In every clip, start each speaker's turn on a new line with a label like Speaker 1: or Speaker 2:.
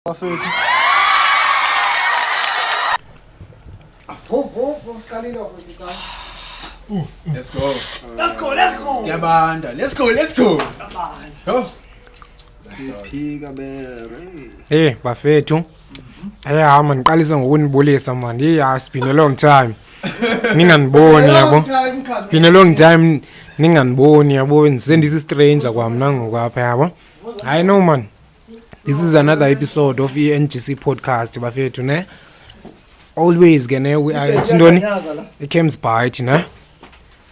Speaker 1: Bafethu. Avo siqalile bafethu cha.
Speaker 2: Let's go.
Speaker 1: Let's go, let's go.
Speaker 2: Kuyabanda. Let's go, let's go. So,
Speaker 1: Siphika bere.
Speaker 3: Hey bafethu. Hey ha man ngiqalise ngokunibulisa man. Hey it's been a long time. Ninganiboni yabo. It's been a long time ninganiboni yabo. Ndisendisi stranger kwamna ngokwapha yabo. I know man. This is another episode of ENGC podcast bafethu ne. Always ke ne we are ntoni? I-Camps Bite ne.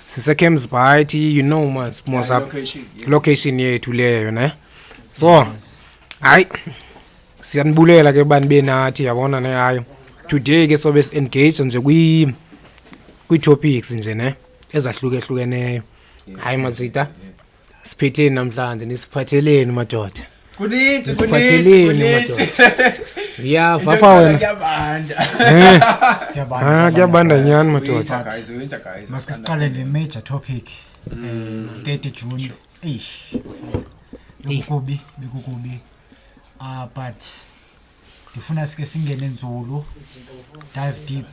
Speaker 3: Sise Camps Bite you know mas mos up
Speaker 2: location. Yeah.
Speaker 3: location yethu leyo ne. So hayi siyanibulela ke bani benathi yabona ne hayi today ke sobe si-engage nje kwi-topics nje ne ezahlukehlukeneyo. Hayi majita, siphetheni namhlanje, nisiphatheleni madoda?
Speaker 2: Kuninzi, kuninzi,
Speaker 3: Nisiphatheleni
Speaker 2: kuninzi.
Speaker 3: madoda? Ngiyava apha wena.
Speaker 2: Kuyabanda.
Speaker 3: Eh,
Speaker 4: Kuyabanda,
Speaker 3: ah, kuyabanda nyani madoda.
Speaker 2: Winter guys, winter guys.
Speaker 4: Maske siqale nge-major topic, 30 June. Eish, bekukubi, bekukubi, but ndifuna sike singene nzulu, dive deep.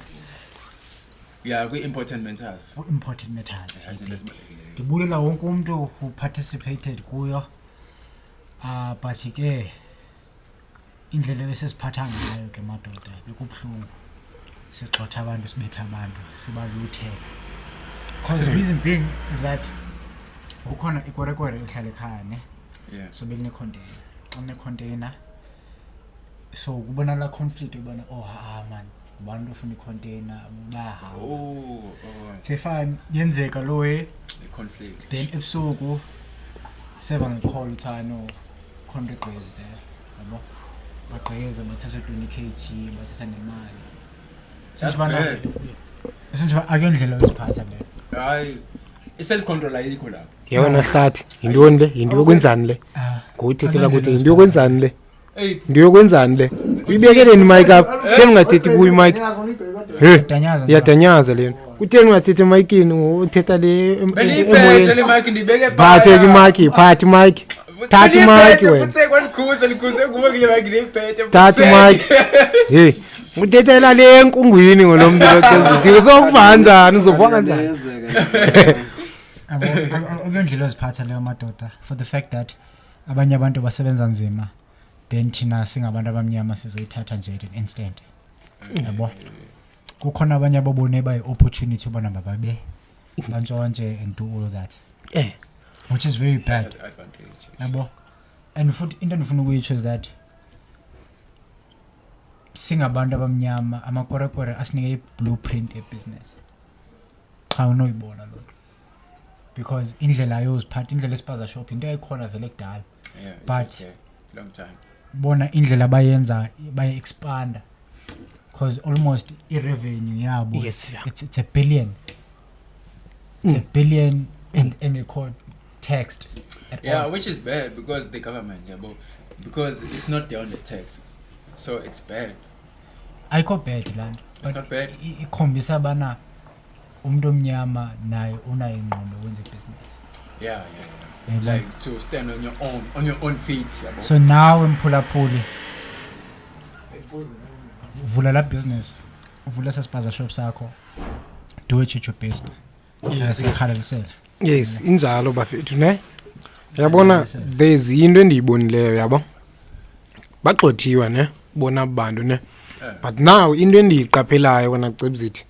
Speaker 2: Yeah, kwi-important matters.
Speaker 4: Ku-important matters.
Speaker 2: Izinto ezibalulekileyo.
Speaker 4: Ndibulela wonke umntu who participated kuyo, but ke indlela ebesesiphatha ngayo ke madoda bekubuhlungu, sigxotha abantu, sibetha abantu, sibaluthela, because reason being is that kukhona ikwerekwere ehlala ekhaya ne. So beline-container, xa une-container so kubona laa conflict yobana, oh ha man, ngubantu ofuna i-container bayahamba.
Speaker 2: Oh.
Speaker 4: Okay, fine, yenzeka loo way.
Speaker 2: The conflict.
Speaker 4: Then ebusuku seva nge-call uthiwa no, khona into egqekezileyo yabo, bagqekeza, bathatha 20 kg, bathatha nemali.
Speaker 2: That's bad.
Speaker 4: Since akuyondlela yoziphatha leyo.
Speaker 2: Hayi, i-self control ayikho lapho.
Speaker 3: Yewena hlathi, yintoni le? Yinto yokwenzani le?
Speaker 4: Ah,
Speaker 3: Ngokuthethela kuthi
Speaker 4: akuyondlela
Speaker 3: yinto yokwenzani le?
Speaker 2: Hey,
Speaker 3: Yinto yokwenzani le? Uyibekeleni mic apha? Kutheni ungathethi kuyo imic? He,
Speaker 4: Iyadanyaza nje.
Speaker 3: Iyadanyaza lena. Kutheni ungathethi emayikini, uthetha le
Speaker 2: Bendiyiphethe
Speaker 3: emoyeni?
Speaker 2: le mic, ndiyibeke
Speaker 3: Phathe ke imic, phathe imic. Thatha imic wena.
Speaker 2: Futhi kwandikhuza, ndikhuze kuwe kule mic ndiyiphethe.
Speaker 3: Thatha imic. Hey, uthethela le enkungwini ngolo mntu lo. Uzokuva kanjani? Uzova kanjani?
Speaker 4: Yabo, akuyondlela yoziphatha leyo madoda, for the fact that abanye abantu basebenza nzima, then thina singabantu abamnyama sizoyithatha nje at an instant yabo. Kukhona abanye ababone bayi-opportunity ubana mababe bantshontshe and do all of that, which is very bad.
Speaker 2: Advantage.
Speaker 4: Yabo, and futhi into endifuna ukuyitsho is that singabantu abamnyama amakwerekwere asinike i-blueprint yebhizinesi xa unoyibona loo nto, because indlela yoziphatha, indlela espaza shop, into yayikhona vele kudala.
Speaker 2: Yeah, it was there long time.
Speaker 4: Bona indlela abayenza baye-expanda, because almost i-revenue yabo it's a billion, it's a billion and engekho taxed at
Speaker 2: Yeah,
Speaker 4: all.
Speaker 2: Which is bad because the government, yabo, because it's not there on the taxes. So it's bad.
Speaker 4: Ayikho bad laa nto.
Speaker 2: It's
Speaker 4: But
Speaker 2: not bad.
Speaker 4: Ikhombisa bana umntu omnyama naye unayo ingqondo wenza ibhizinesi.
Speaker 2: Yeah. Like to stand on your own feet, yabo.
Speaker 4: So nawe mphulaphuli, vula la business, uvula saspaza shop sakho, do it at your best. Siyahalalisela.
Speaker 3: Yes, injalo bafethu ne. Yabona, there's into endiyibonileyo yabo. Bagxothiwe ne bona bantu ne. But now into endiyiqaphelayo wena Cebzithi.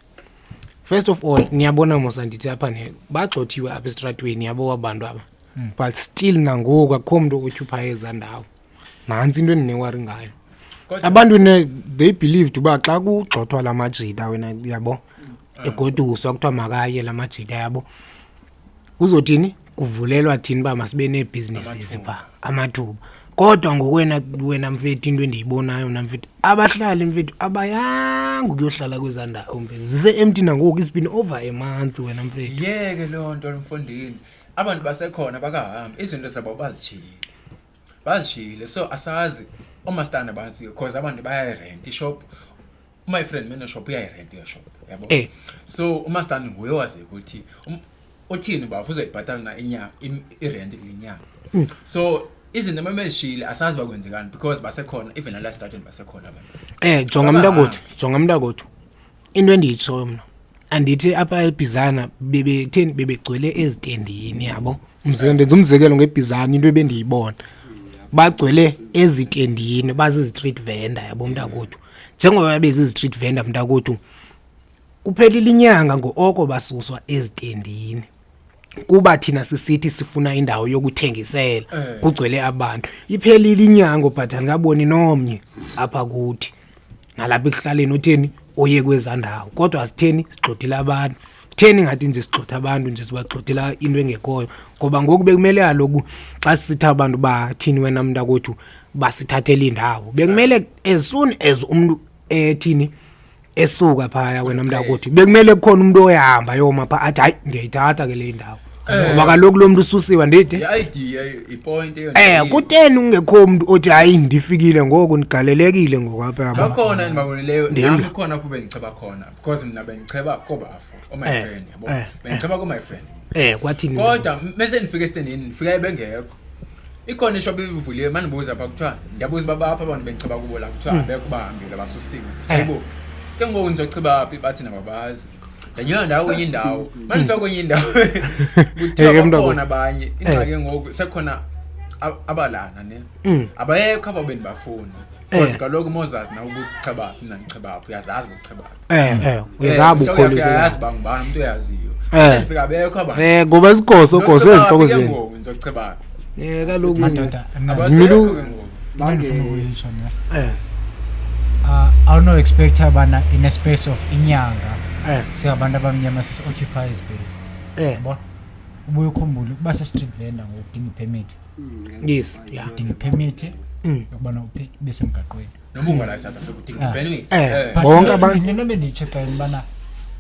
Speaker 3: First of all, niyabona mos andithi apha ne bagxothiwe apha esitratweni yabo abantu aba. But still nangoku akukho mntu otyhupha ezaa ndawo. Nantsi into endine-worry ngayo. Abantu ne they believed uba xa kugxothwa la majita wena yabo, egoduswa kuthiwa makaye la majita yabo, kuzothini kuvulelwa thini uba masibe nee-businesses phaa, amathuba. Kodwa ngokwena wena mfethu, into endiyibonayo mna mfethu, abahlali mfethu abayanga ukuyohlala kwezaa ndawo mfethu, zise-empty nangoku. It's been over a month wena mfethu.
Speaker 2: Yeke loo nto mfondini, abantu basekhona bakahambi, izinto zabo bazishiyile, bazishiyile, so asazi oomastandi bantsi because abantu bayayirenta ishop. My friend meneshop uyayirenta iyo shop yabo. So umastandi nguye owaziyo ukuthi uthini uba uzoyibhatala na irenti kule nyanga, so Izinto memezishile asazi bakwenzekani because basekhona, even nala strateni basekhona abantu.
Speaker 3: Jonga mntakwethu, jonga mntakwethu, into endiyitshoyo mna, andithi apha eBhizana bebetheni, bebegcwele ezitendini, yabo. Umzekelo, ndenza umzekelo ngeBhizana, into ebendiyibona, bagcwele ezitendini, bazizi-street vendor, yabo mntakwethu. Njengoba bezizi-street vendor mntakwethu, kuphelile inyanga ngo-oko basuswa ezitendini, kuba thina sisithi sifuna indawo yokuthengisela. Kugcwele abantu, iphelile inyanga, but andikaboni nomnye apha kuthi nalapha ekuhlaleni utheni oye kwezaa ndawo. Kodwa sitheni? Sigxothile abantu. Kutheni ngathi nje sigxotha abantu nje, sibagxothela into engekhoyo? Ngoba ngoku bekumele kaloku xa sisithi abantu bathini, wena mntakwethu, basithathela indawo, bekumele as soon as umntu ethini esuka phaya, wena mntakwethu, bekumele kukhona umuntu oyahamba yoma pha athi, "Hayi, ndiyayithatha ke le ndawo," ngoba kaloku lo mntu ususiwe, ndithi.
Speaker 2: I-idea, ipoint eyo.
Speaker 3: Kuteni kungekho mntu othi, "Hayi, ndifikile ngoku, ndigalelekile ngoku apha," yabo?
Speaker 2: Bakhona endibabonileyo.
Speaker 3: Ndim.
Speaker 2: Nami khona apho bendicheba khona, because mna bendicheba kobafo, oh my friend, yabo. Bendicheba ko-my friend.
Speaker 3: Kwathini?
Speaker 2: Kodwa mese ndifika esitendini, ndifika bengekho. Ikhona ishop ivuliwe. Mandibuza pha, kuthiwa, ndiyabuza uba bapha abantu bendicheba kubo la, kuthiwa abekho, bahambile, basusiwe. Hayibo, ke ngoku ndizocheba phi? Bathi nababazi. Ndanyula ndawo kwenye indawo. Mandifika kwenye indawo, kuthiwa
Speaker 3: Ke, mntakwethu.
Speaker 2: bakhona abanye. Ingxaki ngoku sekhona abalana ne abayekho abo bendibafuna, because kaloku mozazi na ubucheba phi, mna ndicheba phi, uyazazi ubucheba phi.
Speaker 3: Uyazaba.
Speaker 2: Inhloko yakho uyayazi
Speaker 3: Ukholisela.
Speaker 2: uba ngubani umuntu oyaziyo. Ndifika abekho abantu.
Speaker 3: Ngoba isigoso goso ezihloko
Speaker 2: Ndizocheba phi ke
Speaker 3: zenu.
Speaker 2: ngoku? Ndizocheba phi?
Speaker 3: Kaloku
Speaker 4: Madoda, mna
Speaker 3: Zimile.
Speaker 2: Abasekho ke ngoku.
Speaker 4: into endifuna ukuyitsho ne, awuno-expecta bana in a space of inyanga singabantu abamnyama sisi-occupy space, yabo. Ubuye ukhumbule ukuba se-street vendor ngoku udinga ipermit.
Speaker 3: Yes, yeah.
Speaker 4: Udinga ipermit yokubana ube semgaqweni.
Speaker 2: Noma ungala South Africa udinga i-permit.
Speaker 4: But
Speaker 3: Bonke abantu.
Speaker 4: le nto bendiyitsho xa ubana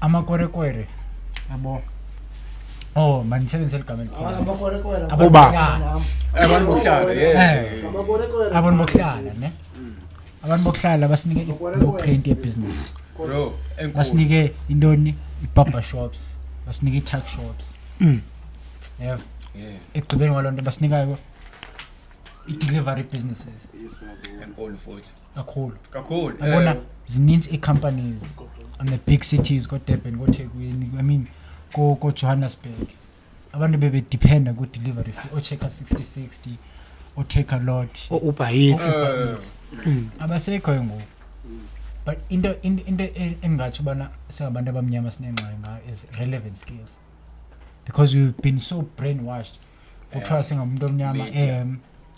Speaker 4: amakwerekwere, yabo, oh, mandisebenzise eli gama elikhona. Abantu
Speaker 3: Uba.
Speaker 4: bokuhlala.
Speaker 2: Abantu bokuhlala, yeah.
Speaker 4: Abantu bokuhlala ne, abantu bokuhlala basinike i-blueprint yebhizinesi.
Speaker 2: Bro, enkulu.
Speaker 4: Basinike intoni? I-barber shops, basinike i-tuck shops. Yeah. Ekugqibeni kwaloo nto basinikayo i-delivery businesses.
Speaker 2: Enkulu futhi.
Speaker 4: Kakhulu.
Speaker 2: Kakhulu.
Speaker 4: Yabona, zininzi ii-companies on the big cities, koDurban, koThekwini, I mean koJohannesburg, abantu bebedependa ku-delivery fee, oCheckers 60 60, oTakealot.
Speaker 3: O-Uber Eats.
Speaker 4: Abasekho ke ngoku. But into engingatsho ubana singabantu abamnyama sinengxaki ngayo is relevant skills, because we've been so brainwashed, kuthiwa singamuntu omnyama
Speaker 2: Media.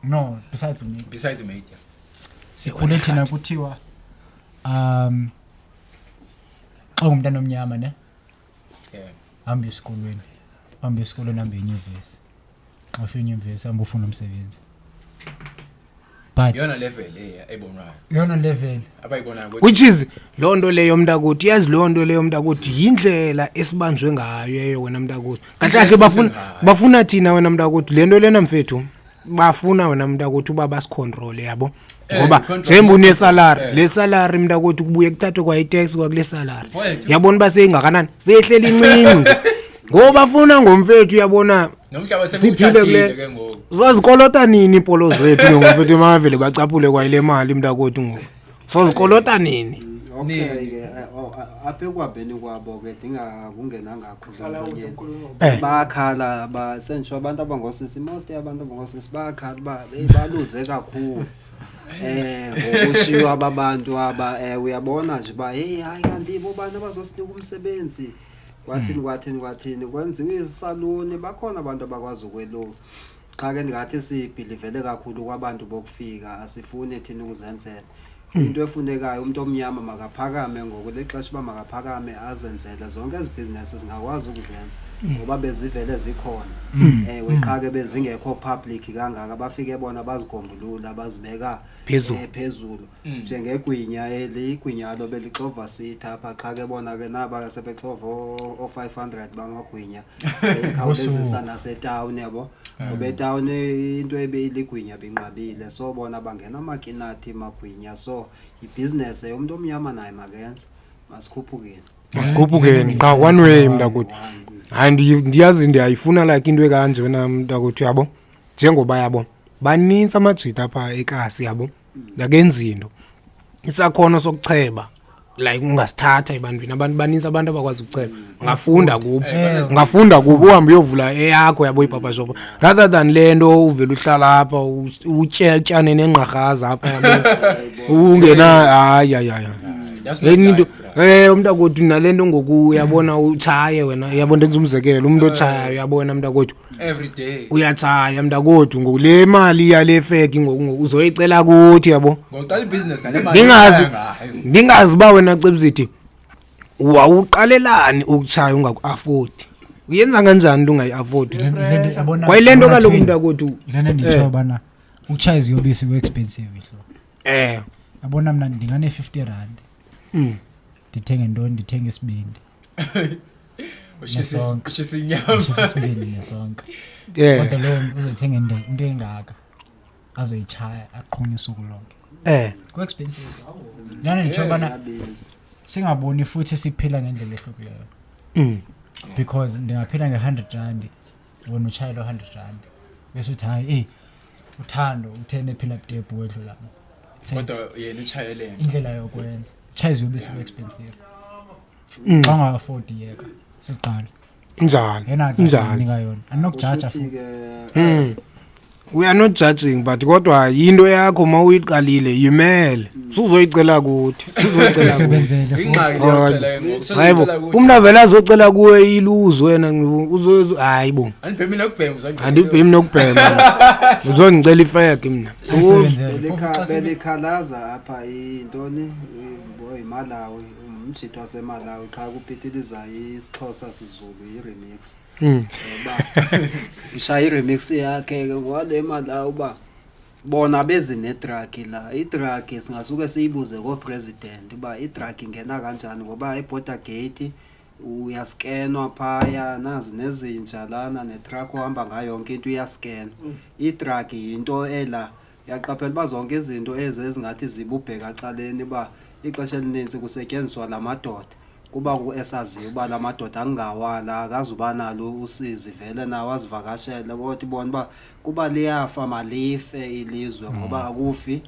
Speaker 4: No, besides me,
Speaker 2: Besides media.
Speaker 4: Sikhule thina kuthiwa xa ungumntana omnyama ne, hamba esikolweni, hamba esikolweni, hamba enyuvesi, xa ufika enyuvesi hamba ufuna umsebenzi, but
Speaker 2: Iyona level eya ebonwayo.
Speaker 4: Yona level.
Speaker 2: Abayibonayo ukuthi
Speaker 3: Which is loo nto leyo mntakuthi, yazi, loo nto leyo mntakuthi yindlela esibanjwe ngayo eyo, wena mntakuthi. Kahle kahle bafuna
Speaker 2: Ngayo.
Speaker 3: bafuna thina, wena mntakuthi, le nto lena mfethu, bafuna wena mntakuthi uba basicontrole, yabo, ngoba
Speaker 2: control.
Speaker 3: njengoba unesalary, le salary mntakuthi kubuye kuthathwe kwa itax kwakule salary.
Speaker 2: Mfowethu.
Speaker 3: Uyabona uba seyingakanani, seyehleli incinci ngoba bafuna ngomfethu, uyabona.
Speaker 2: Nomhlaba
Speaker 3: Siphile
Speaker 2: sebuthathile
Speaker 3: kule
Speaker 2: ke ngoku.
Speaker 3: Sazikolota nini iipolo zethu ke ngomfethu? Mavele bacaphule kwayile mali mntakwethu ngoku, sazikolota nini?
Speaker 1: Okay ke, oh, apha ekuhambeni kwabo ke ndingakungenanga kakhulu emlonyeni. Bayakhala senditsho abantu abangosisi, most abantu abangosisi bayakhala uba hey, baluze kakhulu ngokushiywa ababantu aba. Uyabona nje uba hey, hayi, kanti bobani abazosinika umsebenzi? Kwathini, kwathini, kwathini, kwenziwa izisaluni, bakhona abantu abakwazi ukweluka. Cha ke, ndingathi sibhilivele kakhulu kwabantu bokufika, asifuni thina ukuzenzela. Into efunekayo, umuntu omnyama makaphakame ngoku, lixesha uba makaphakame azenzele zonke ezi bhizinesi zingakwazi ukuzenza ngoba bezivele zikhona. Ewe, qha ke bezingekho public kangaka, bafike bona bazigombulula, bazibeka
Speaker 3: Phezulu.
Speaker 1: Phezulu njengegwinya eli, igwinya lo belixova sithi apha, qha ke bona ke naba sebexova o-500 bamagwinya, sebekhawulezisa nasetawuni, yabo, ngoba etawuni into ebeyiligwinya binqabile, so bona bangena amakinathi magwinya. So ibhizinesi yomntu omnyama naye makenze, masikhuphukeni.
Speaker 3: Masikhuphukeni qha, one way mntakuthi. Hayi, ndiyazi ndiyayifuna like into ekanje wena mntakuthi, yabo, njengoba yabo. Banintsi amajita apha ekasi, yabo, akenzi into. Isakhono sokucheba, like, ungasithatha ebantwini. Abantu banintsi, abantu abakwazi ukucheba, ungafunda kubo. Ungafunda kubo, uhambe uyovula eyakho, yabo, i-barber shop, rather than le nto uvele uhlala apha utye utyane nengqarhaza apha, yabo, ungena. Hayi, hayi, hayi.
Speaker 2: That's not
Speaker 3: Enye into,
Speaker 2: life, bra.
Speaker 3: Umntakwethu, nale nto ngoku, uyabona, utshaye wena, uyabona, ndenza umzekelo, umntu otshayayo, uyabona, mntakwethu,
Speaker 2: Every day.
Speaker 3: Uyatshaya, mntakwethu, ngoku le mali yale feki ngoku uzoyicela kuthi, yabo.
Speaker 2: Ngoqala ibhizinesi ngale mali.
Speaker 3: Ndingazi
Speaker 2: Ngayo.
Speaker 3: Ndingazi uba wena, Cebisithi, wawuqalelani ukutshaya ungaku-affordi. Uyenza kanjani into ungayi-affordi? Kwayile nto kaloku, mntakwethu.
Speaker 4: Yile nto nditsho ubana ukutshaya iziyobisi ku-expensive ihlo. Yabona, mna ndingane-50 rand, ndithenge ntoni? Ndithenge isibindi.
Speaker 2: Ushisa
Speaker 4: Nesonka.
Speaker 2: Ushisa inyama.
Speaker 4: Ndishisa isibindi nesonka. Kodwa lowo mntu uzothenga into engaka azoyitshaya, aqhunye usuku lonke. Ku-expensive lana, nditsho ubana
Speaker 1: Iyabiza.
Speaker 4: singaboni futhi siphila ngendlela ehlukileyo, because ndingaphila nge-100 rand, wena utshaye loo 100 rand, bese uthi, "Hayi, eyi, uthando utheni ephila butepu wedlula mna."
Speaker 2: Kodwa yena utshayele.
Speaker 4: Indlela yokwenza, utshaya iziyobisi ku-expensive. Xa unga-affordi, yeka siziqala.
Speaker 3: Injalo.
Speaker 4: Yena
Speaker 3: Injalo.
Speaker 4: nika yona, andinokujaja
Speaker 1: Kushuthi
Speaker 4: futhi.
Speaker 1: ke
Speaker 3: We are not judging, but kodwa yinto yakho, ma uyiqalile, yimele, suzoyicela kuthi, suzoyicela kuthi.
Speaker 4: Isebenzele futhi.
Speaker 2: Ingxaki
Speaker 3: Hayi.
Speaker 2: leyocela ke ngoku.
Speaker 3: Hayibo, umntu avele azocela kuwe iluzi, wena hayi bo.
Speaker 2: Andibhemi nokubhema, uzongicela.
Speaker 3: Andibhemi nokubhema, uzondicela ifeke mna.
Speaker 4: Ayisebenzele.
Speaker 1: Belikhalaza apha intoni, boy, Malawi, umjito waseMalawi, xa kupitiliza isiXhosa, siZulu, i-remix, uba ushaya i-remix yakhe ke ngwale Malawi, uba bona bezi ne-drug la. I-drug singasuke siyibuze koo-president uba i-drug ingena kanjani, ngoba e-border gate uyaskenwa phaya, nazi nezinja lana, ne-truck ohamba ngayo, yonke into iyaskenwa. I-drug yinto ela uyaqaphela uba zonke izinto ezi ezingathi zibubheka caleni, uba ixesha elinintsi kusetyenziswa la madoda, kuba esaziyo uba la madoda angawala, akazuba nalo usizi vele, nawo azivakashele. Kodwa ibona uba kuba liyafa, malife ilizwe, ngoba akufi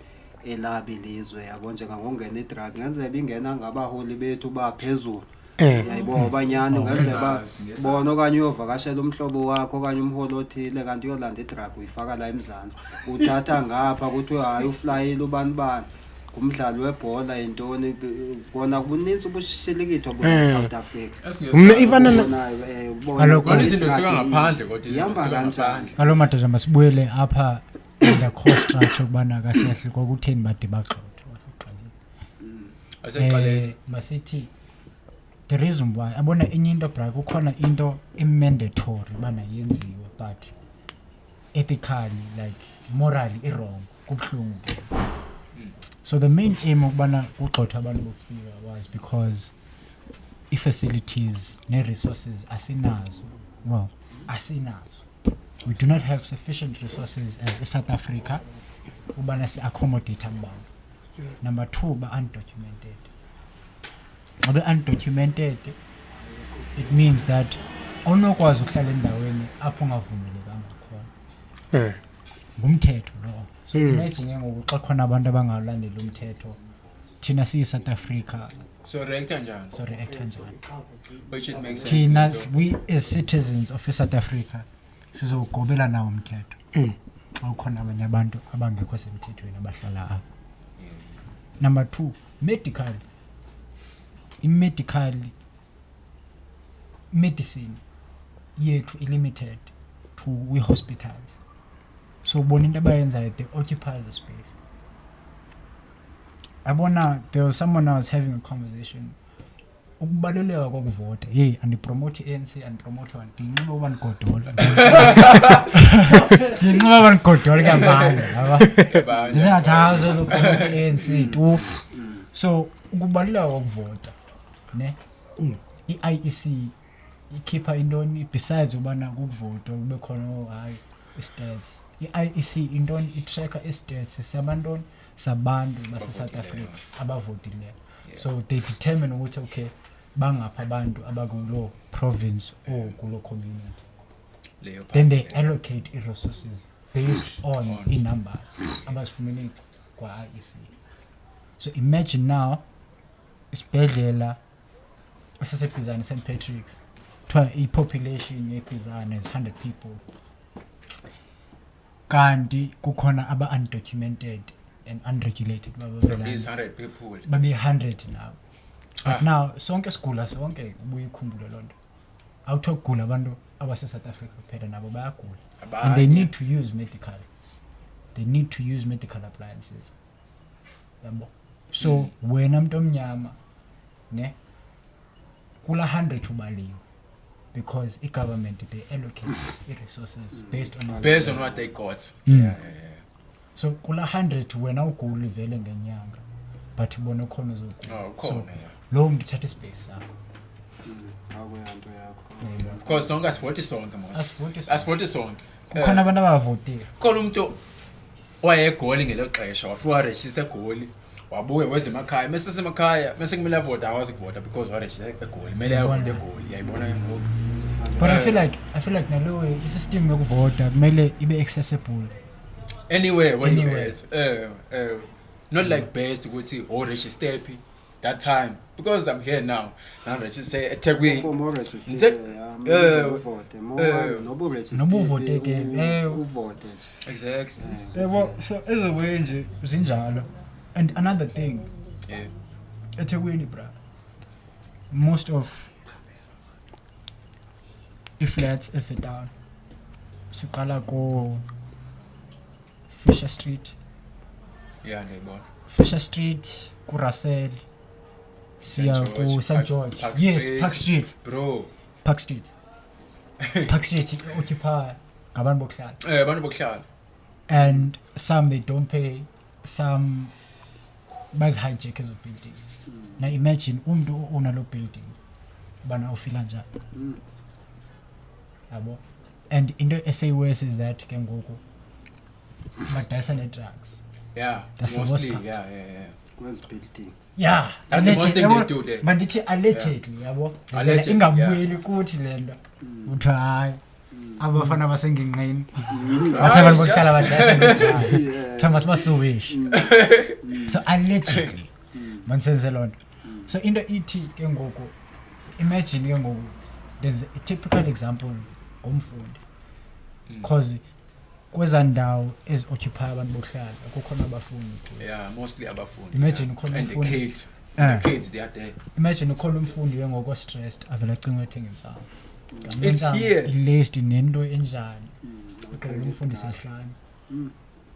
Speaker 1: elabi ilizwe, yabo. Njengangokungena i-drug, kungenzeka ibingena ngabaholi bethu baphezulu. Uyayibona, abanyani kungenzeka uba
Speaker 2: Ngezazi, ngezazi.
Speaker 1: bona, okanye uyovakashela umhlobo wakho okanye umholi othile, kanti uyolanda i-drug, uyifaka la eMzantsi, uthatha ngapha, kuthiwe hayi, uflayile ubani bani, ngumdlali webhola, yintoni. Kona bunintsi ubushilikitho bule-South Africa.
Speaker 3: Mna ifana
Speaker 1: Ubonayo, ubona
Speaker 4: Kaloku-
Speaker 1: ukuba
Speaker 2: Kodwa izinto
Speaker 1: i-drug
Speaker 2: zisuka ngaphandle, kodwa izinto
Speaker 1: ihamba
Speaker 2: zisuka
Speaker 1: kanjani.
Speaker 2: ngaphandle.
Speaker 4: Kaloku madoda, masibuyele apha in the core structure, ukubana kahle kahle kwakutheni bade bagxothwe wasekuqaleni.
Speaker 2: Asekuqaleni.
Speaker 4: Masithi the reason why, abona enye into, bra, kukhona into e-mandatory ubana yenziwe, but ethically, like morally, i-wrong, kubuhlungu ke. So the main aim ukubana kugxothwe abantu bokufika was because i-facilities nee-resources asinazo. Well, asinazo, we do not have sufficient resources as e-South Africa ubana si-accommodate abantu. Number two, ba-undocumented. Xa be-undocumented, it means that awunokwazi ukuhlala endaweni apho ungavumelekanga khona. Ngumthetho lowo. So imagine ke ngoku xa khona abantu abangawulandeli umthetho, thina siyi-South Africa,
Speaker 2: So reacta njani?
Speaker 4: So reacta njani?
Speaker 2: Which it makes sense.
Speaker 4: Thina,
Speaker 2: Into.
Speaker 4: we as citizens of e-South Africa, sizowugobela nawo umthetho xa kukhona abanye abantu abangekho semthethweni abahlala apha. Number two, medical, i-medical medicine yethu i-limited to kwi-hospitals. So ubona into abayenzayo, they occupy the space. Yabona, there was someone I was having a conversation, ukubaluleka kokuvota. Hey, andipromote i-ANC, andipromote one, ndiyinxiba uba ndigodola, ndiyinxiba uba ndigodola, kuyabanda yaba.
Speaker 2: Yabanda.
Speaker 4: Ndisengathi hayi, uzopromote i-ANC tu. So ukubaluleka kokuvota ne, i-IEC ikhipha intoni besides ubana kukuvotwa, kube khona, oh, hayi, i-stats. I-IEC intoni? I-tracker i-stats sabantoni, sabantu base-South Africa abavotileyo. So they determine ukuthi, okay, bangaphi abantu abakuloo province or kuloo community.
Speaker 2: Leyo
Speaker 4: Then they
Speaker 2: part leyo.
Speaker 4: allocate i-resources. Based on ii-numbers abazifumene kwa-IEC. So imagine now isibhedlela esasebhizane, St Patrick's, kuthiwa i-population yebhizane is 100 people, kanti kukhona aba-undocumented and unregulated.
Speaker 2: From these 100 people.
Speaker 4: Babe-100 nabo, but now sonke sigula sonke. Ubuye ikhumbule loo nto, awuthiwa kugula abantu abase-South Africa kuphela, nabo bayagula and they
Speaker 2: Abanye.
Speaker 4: need to use medical they need to use medical appliances, yabo. So wena mntu omnyama, ne, kula 100 ubaliwe because i-government, they allocate i-resources based on
Speaker 2: Based on what they got. Yeah.
Speaker 4: So kula 100 wena uguli vele ngenyanga, but bona khona uzogula.
Speaker 2: Oh, khona,
Speaker 4: So
Speaker 2: yeah.
Speaker 4: lowo muntu uthatha ispace sakho.
Speaker 1: Akuyanto yakho.
Speaker 2: Because sonke asivoti sonke mos.
Speaker 4: Asivoti sonke.
Speaker 2: Asivoti sonke.
Speaker 4: Kukhona abantu abavotile.
Speaker 2: Khona umuntu wayegoli ngelo xesha, wafika warejista egoli, wabuya weza emakhaya, mase semakhaya mase kumele avote, akwazi ukuvota because warejista egoli, kumele ayovota egoli. Yayibona ke ngoku.
Speaker 4: But I feel like nalowo i-system yokuvota kumele ibe accessible
Speaker 2: anywhere where you
Speaker 4: Anywhere.
Speaker 2: at, not like best ukuthi oh, register phi that time, because I'm here now, now register eThekwini.
Speaker 1: For more register, uvote more, noba uregister.
Speaker 4: Noba uvote ke,
Speaker 1: Uvote nje.
Speaker 2: Exactly.
Speaker 4: Yabo, so ezobuye nje zinjalo. And another thing, eThekwini, bra, most of i-flats esetown, siqala ko Fisher Street.
Speaker 2: Yeah, ndiyayibona.
Speaker 4: Fisher Street, kuRussell, siya
Speaker 2: St. George,
Speaker 4: ku St George.
Speaker 2: Park
Speaker 4: Yes.
Speaker 2: Street.
Speaker 4: Park Street.
Speaker 2: Bro.
Speaker 4: Park Street occupy ngabantu bokuhlala.
Speaker 2: Abantu bokuhlala.
Speaker 4: And some they don't pay, some bazihijack ezo building. Now imagine umntu o-owna loo building ubana ufila njani, yabo. And into eseyi-worse is that ke ngoku badayisa nee-drugs. That's the worst
Speaker 2: Mostly.
Speaker 4: part.
Speaker 2: Yeah.
Speaker 1: Kwezi building.
Speaker 4: Yeah.
Speaker 2: That's the most thing they
Speaker 4: Yabo,
Speaker 2: do there.
Speaker 4: mandithi allegedly, yabo.
Speaker 2: Allegedly,
Speaker 4: Ingabuyeli kuthi le nto, kuthiwa hayi, abafana basengingqini bathi abantu bokuhlala badayisa nee-drugs, kuthiwa masibasuwishe. So allegedly manisenze loo nto. So into ithi ke ngoku, imagine ke ngoku, there's a typical example ngomfundi, cause kwezaa ndawo ezi-occupy abantu bokuhlala kukhona abafundi kuyo.
Speaker 2: Yeah, mostly abafundi.
Speaker 4: Imagine ukhona
Speaker 2: And the
Speaker 4: umfundi.
Speaker 2: kids. The kids, they are there.
Speaker 4: Imagine ukhona umfundi ke ngoku stressed, avele acinge uyothenga intsangu.
Speaker 2: It's here.
Speaker 4: Ilist nento enjani, ugqibela umfundi sehlanye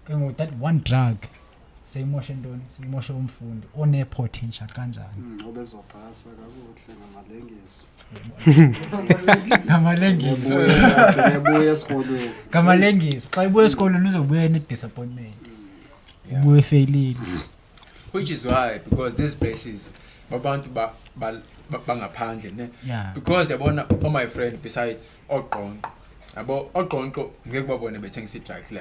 Speaker 4: ke ngoku. That one drug seyimoshe ntoni? Seyimoshe umfundi one-potential kanjani?
Speaker 1: Obezophasa kakuhle ngamalengiso.
Speaker 4: Ngamalengiso.
Speaker 1: Ebuya, ebuya esikolweni.
Speaker 4: Ngamalengiso. Xa ibuya esikolweni uzobuya ne-disappointment, ubuye efeyilile.
Speaker 2: Which is why, because these places babantu bangaphandle ne, because yabona, oh my friend, besides oqonqo, yabo, oqonqo ngeke babone bethengisa i-drugs,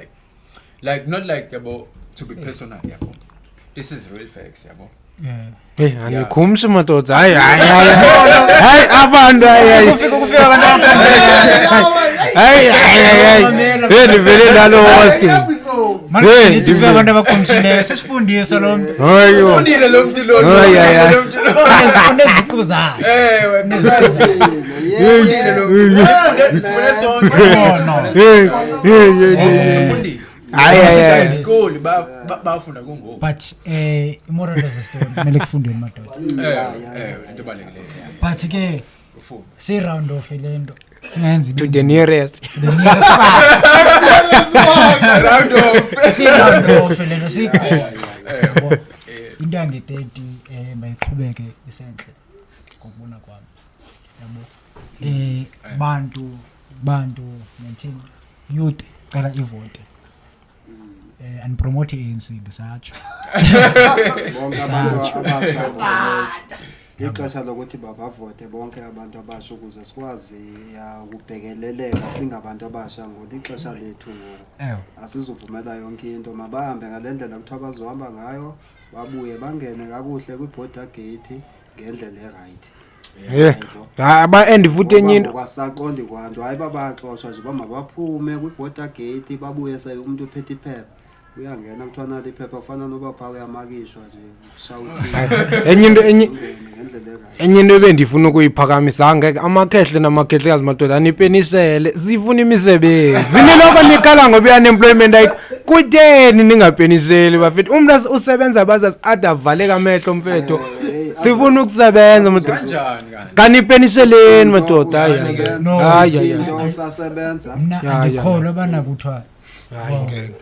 Speaker 2: like not like, yabo, to be personal, yabo, this is real facts, yabo.
Speaker 3: Hey, anikhumshi madoda. Hayi, hayi, hayi. Hayi abantu, hayi, hayi.
Speaker 4: Kufika abantu.
Speaker 3: Hayi, hayi, hayi. Hey, ndivele nalo host. Hey,
Speaker 4: Manithi kufika abantu abakhumshileyo, sesifundisa lo mntu.
Speaker 3: Hayi. yo.
Speaker 2: Ufundile lo mntu lo.
Speaker 3: Hayi, hayi, hayi.
Speaker 4: Uneziqu zakhe.
Speaker 2: Ewe.
Speaker 4: Uneziqu zakhe.
Speaker 2: Ufundile lo mntu. Sifune sonke.
Speaker 4: No.
Speaker 3: Hey, hey, hey, hey.
Speaker 2: Ufundile.
Speaker 3: Hayi, hayi, hayi.
Speaker 2: Isikoli bafunda kungoku.
Speaker 4: But i-moral of the story, kumele kufundwe, madoda.
Speaker 2: Into ebalulekileyo, yeah.
Speaker 4: But ke
Speaker 2: Ufunda.
Speaker 4: siyi-round off le nto, singayenzi
Speaker 3: To the nearest.
Speaker 4: The nearest one.
Speaker 2: Round off.
Speaker 4: Siyi-round off le nto, siyiqoqe, yabo. Into yange-30 mayiqhubeke isentle ngokubona kwami, yabo. Bantu nethini, youth, cala ivote and promote i-ANC, ndisatsho.
Speaker 1: Bonke abantu abasha bavote. Lixesha lokuthi babavote bonke abantu abasha ukuze sikwazi, ya, ukubhekeleleka singabantu abasha ngoku. Lixesha lethu ngoku.
Speaker 4: Ewe.
Speaker 1: Asizuvumela yonke into. Mabahambe ngale ndlela kuthiwa bazohamba ngayo, babuye bangene kakuhle kwi-border gate ngendlela erayithi.
Speaker 3: Yeah. Hayi aba and futhi enye into
Speaker 1: kwasaqondi kwanto hayi babaxoshwa nje bamabaphume kwi-border gate babuye se umuntu uphethe iphepha uyangena kuthiwa nali iphepha kufana noba phaa uyamakishwa nje kushawuthi
Speaker 3: enye into enye
Speaker 1: ngendlela erayithi
Speaker 3: enye into ebendifuna ukuyiphakamisa angeke amakhehle namakhehlekazi madoda anipenisele sifuna imisebenzi niloko nikhala ngoba i-unemployment ayikho kutheni ningapeniseli bafethu umntu usebenza bazazi ade avaleke amehlo mfethu sifuna ukusebenza madoda
Speaker 2: Kanjani kanti?
Speaker 3: kanipeniseleni madoda hayi hayi.
Speaker 4: No.
Speaker 3: hayi hayi
Speaker 1: into usasebenza
Speaker 4: Mna
Speaker 3: Ya, ya,
Speaker 4: andikholwa ubana kuthiwa
Speaker 3: hayi ngeke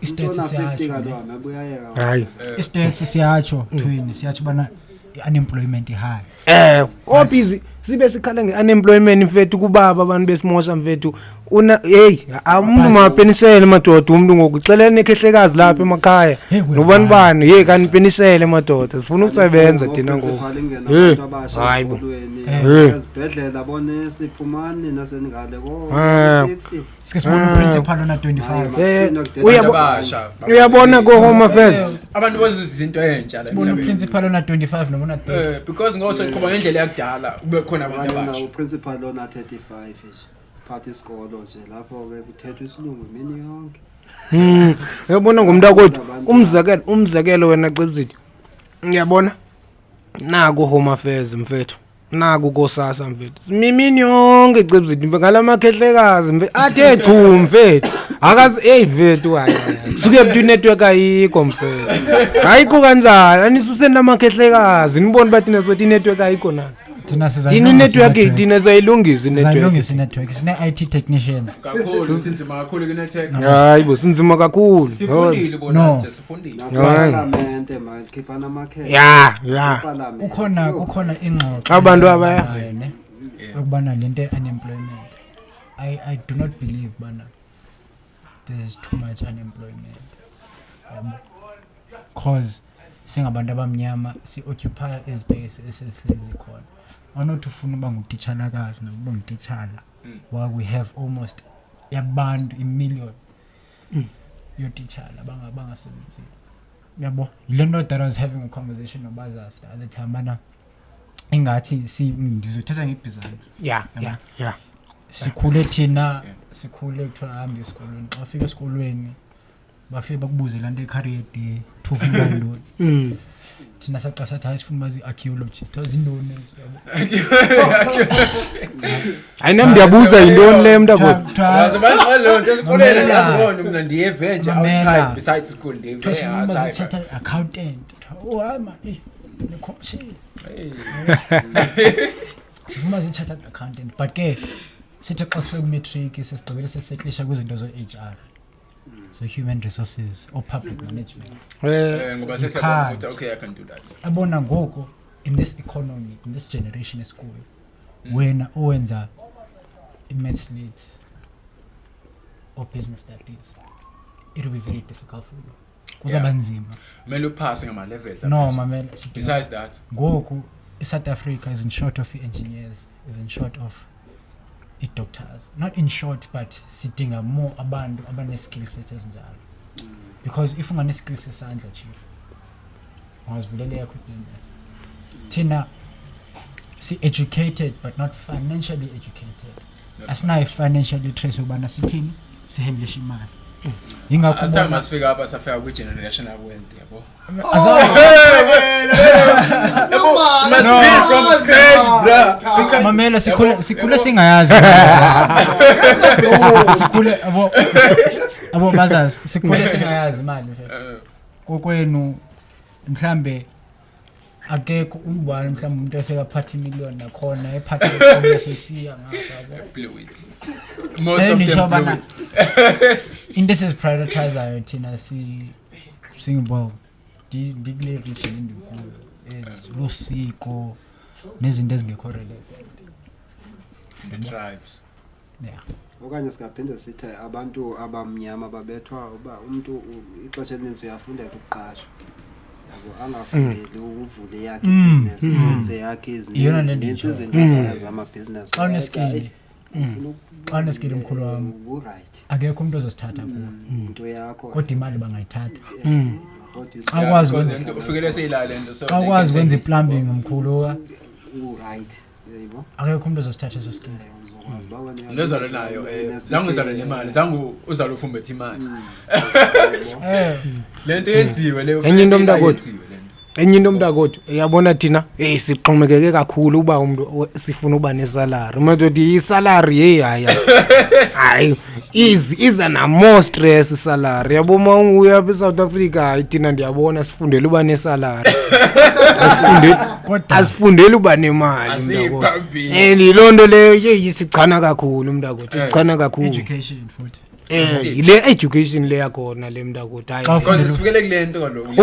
Speaker 4: istats
Speaker 1: umntu ona-50
Speaker 4: siyatsho
Speaker 1: kaloku ahambe uyayeka
Speaker 3: hayi
Speaker 4: istats siyatsho twini siyatsho ubana i-unemployment i-high.
Speaker 3: Obhizi sibe sikhala nge-unemployment mfethu kubaba abantu besimosha mfethu una hey umuntu mapenisele madoda umuntu ngoku xeleni ekhehlekazi lapha emakhaya
Speaker 4: Hey, wena.
Speaker 3: nobani bani hey kanipenisele madoda sifuna ukusebenza thina ngoku
Speaker 1: Oprincipal ingena
Speaker 3: Hey,
Speaker 1: abantu abasha
Speaker 3: hayi bo.
Speaker 1: ezikolweni
Speaker 3: Eh.
Speaker 1: ezibhedlela bonesi phumani nasengale
Speaker 3: Eh.
Speaker 1: ko-60
Speaker 4: Sike sibone uprincipal ona-25.
Speaker 3: Eh,
Speaker 2: Abantu abasha.
Speaker 3: Uyabona ko-home affairs
Speaker 2: Abantu bazizinto entsha la
Speaker 4: Sibone
Speaker 2: emhlabeni.
Speaker 4: uprincipal ona-25 noma ona-30.
Speaker 2: Because ngosoqhuba ngendlela yakudala kube khona abantu abasha.
Speaker 1: Uprincipal lona 35 nje phatha isikolo nje lapho-ke kuthethwa isilungu imini yonke.
Speaker 3: Uyabona ngomntakwethu umzekelo wena Cebisithi uyabona naku home affairs mfethu naku kosasa mfethu mimini yonke Cebisithi ngala makhehlekazi mfethu athe chu mfethu akazi hey mfethu hayi hayi. Suke mntu inetwork ayikho mfethu ayikho kanjani anisuseni lamakhehlekazi nibone uba thina sothi inetwork ayikho na
Speaker 4: Thina
Speaker 3: thina
Speaker 4: sizayilungisa
Speaker 3: inetwork
Speaker 4: i-network.
Speaker 3: thina sayilungisa inetwork
Speaker 4: Sizayilungisa i-network. Sine-IT technicians.
Speaker 2: Kakhulu sinzima kakhulu kunetwork.
Speaker 3: hayi bo sinzima kakhulu
Speaker 2: Sifundile bona
Speaker 4: No.
Speaker 2: nje sifundile.
Speaker 1: Nasepalamente mani khiphana amakhehle
Speaker 3: ya ya
Speaker 1: Epalamente.
Speaker 4: Kukhona
Speaker 1: Yho.
Speaker 4: kukhona ingxoxo
Speaker 3: Abantu abaya-
Speaker 4: nayo, ne? Yokubana le nto ye-unemployment. I do not believe bana there's too much unemployment. Yabo. Cause singabantu abamnyama si-occupy izpace esesihlezi khona. Awunothi ufuna uba ngutitshalakazi nokuba ngutitshala while we have almost yabantu imillion yootitshala bangasebenziyo. Yabo, yile nto that I was having a conversation noBazas the other time bana ingathi ndizothetha ngebhizana.
Speaker 3: ya ya ya
Speaker 4: Sikhule thina sikhule kuthiwa hambe esikolweni xa ufika esikolweni bafike bakubuze laa nto ye-career day kuthiwa ufuna uba yintoni. Thina saxa sathi hayi sifuna uba zii-archaeologist kuthiwa zintoni ezo, yabo.
Speaker 3: Hayi nam ndiyabuza yintoni le mntakwethu.
Speaker 4: Kuthiwa-
Speaker 2: Yazi baxela loo nto esikoleni
Speaker 4: Mamela.
Speaker 2: ndiyazibona mna ndiyeve nje
Speaker 4: Mamela.
Speaker 2: outside besides school ndiyeve
Speaker 4: Kuthiwa sifuna uba
Speaker 2: outside.
Speaker 4: zii-chartered accountant. Kuthiwa, oh hayi man eyi ne-shit. Sifuna uba zii-chartered accountant but ke sithi xa sifike kumatric sesigqibele seseklisha kwizinto zoo-H R so-human resources or public management.
Speaker 2: Ngoba sesiyabona
Speaker 4: You
Speaker 2: ukuthi
Speaker 4: can't.
Speaker 2: okay I can do that.
Speaker 4: Abona ngoku in this economy in this generation esikuyo wena owenza i-maths lit or business studies it will be very difficult for you. Kuzaba
Speaker 2: Yeah.
Speaker 4: nzima.
Speaker 2: Kumele uphase ngama levels.
Speaker 4: No mamela sidinga-
Speaker 2: Besides that
Speaker 4: ngoku i-South Africa is in short of engineers, is in short of i-doctors. Not in short but sidinga more abantu abane-skill set ezinjalo. Because if ungane-skill sesandla chief ungazivulela yakho ibhizinesi. Thina si-educated but not financially educated. Asinayo i-financial literacy yokubana sithini sihandlishe imali. Yingakho
Speaker 2: As time
Speaker 4: ubona-
Speaker 2: asifika apha safika kwi-generational wealth yabo.
Speaker 4: Azange-
Speaker 2: Must be from scratch bra.
Speaker 4: Mamela sikhule singayazi. Sikhule abo bazazi sikhule singayazi imali mfethu. Kokwenu mhlambe akekho ubani mhlambe umuntu osekaphatha imillion nakhona ephatha iqomo sesiya ngapha yabo.
Speaker 2: Blew it. Most of
Speaker 4: Nditsho
Speaker 2: them blew
Speaker 4: bana
Speaker 2: it.
Speaker 4: into esiziprioritizayo thina si well ndikule region endikuyo is lusiko nezinto ezingekho relevant.
Speaker 2: The tribes.
Speaker 4: Yeah.
Speaker 1: Okanye singaphinde sithi abantu abamnyama babethwa uba umntu ixesha elininzi uyafundela ukuqashwa. Yabo angafundeli ukuvula eyakhe ibhizinesi, enze yakhe
Speaker 4: Iyona le
Speaker 1: izinto
Speaker 4: nditsho.
Speaker 1: izinto zamabhizinesi.
Speaker 4: Xa uneskill. Xa uneskill mkhulu wam.
Speaker 1: Urayithi.
Speaker 4: Akekho umuntu ozosithatha kuwe.
Speaker 1: Into yakho.
Speaker 4: Kodwa imali bangayithatha.
Speaker 1: Kodwa
Speaker 4: Xa ukwazi
Speaker 2: Because
Speaker 4: ukwenza
Speaker 2: ufikele seyilale nto so
Speaker 4: xa
Speaker 2: they
Speaker 4: ukwazi
Speaker 2: can
Speaker 4: ukwenza
Speaker 2: take it.
Speaker 4: i-plumbing mkhulu wa
Speaker 1: U-right, yayibo.
Speaker 4: Akekho umuntu ozosithatha eso step.
Speaker 1: Uzokwazi uba wena
Speaker 2: Nozalo nayo zange uzalwe nemali, zange uzalwe ufumbethe imali. Le nto yenziwe leyo.
Speaker 3: Enye into, mntakwethu.
Speaker 2: Yenziwe le nto.
Speaker 3: Enye into, mntakwethu, uyabona thina eyi sixhomekeke kakhulu uba umntu sifuna uba nesalari, madoda. Isalari yeyi, hayi hayi, iza na-more stress isalari, yabo. Ma uya apha eSouth Africa, hayi, thina ndiyabona sifundele uba nesalari, asifundeli
Speaker 4: Kodwa
Speaker 3: asifundeli uba nemali, mntakwethu.
Speaker 2: Asiyiphambili.
Speaker 3: And yiloo nto leyo yeyi sichana kakhulu, mntakwethu, sichana kakhulu.
Speaker 4: Education futhi.
Speaker 3: Yile education le yakhona le, mntakwethu, hayi.
Speaker 4: Xa
Speaker 2: Because
Speaker 4: ufundela
Speaker 2: sifikele kule nto kaloku.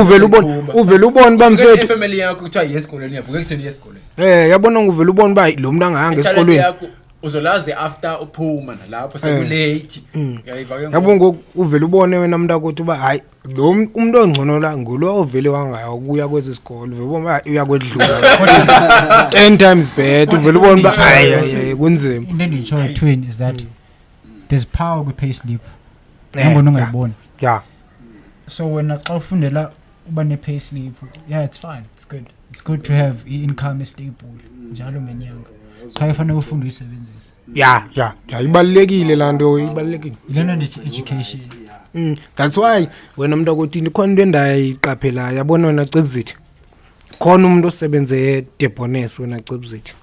Speaker 3: Uvele ubone uba mfethu
Speaker 2: Ifamily yakho kuthiwa yiye esikolweni, uyavuka ekuseni uye esikolweni.
Speaker 3: Yabona, nguvele ubone uba lo mntu angahanga
Speaker 2: Italent
Speaker 3: esikolweni.
Speaker 2: yakho uzolazi after uphuma nalapho sekulate. Uyayiva ke ngoku?
Speaker 3: Yabo, ngoku uvele ubone wena mntakwethu uba hayi, lo umntu ongcono la ngulo ovele wangaya ukuya kwesi sikolo. Uvele ubone uba uyakwedlula 10 times better. Uvele ubone uba hayi hayi hayi, kunzima.
Speaker 4: Into endiyitshoyo, twin, is that there's power kwi-pay slip nangona ungayiboni. So wena xa ufundela uba ne-pay slip, yeah, it's fine, it's good, it's good to have i-income estable njalo ngenyanga. Qha ifanele ufunde uyisebenzisa.
Speaker 3: Ya, ibalulekile laa nto, ibalulekile.
Speaker 4: Yile nto ndithi education.
Speaker 3: That's why wena mntakwethu ikhona into endayiqaphelayo, yabona wena Cibzithi, khona umuntu osebenze eDebones, wena Cibzithi,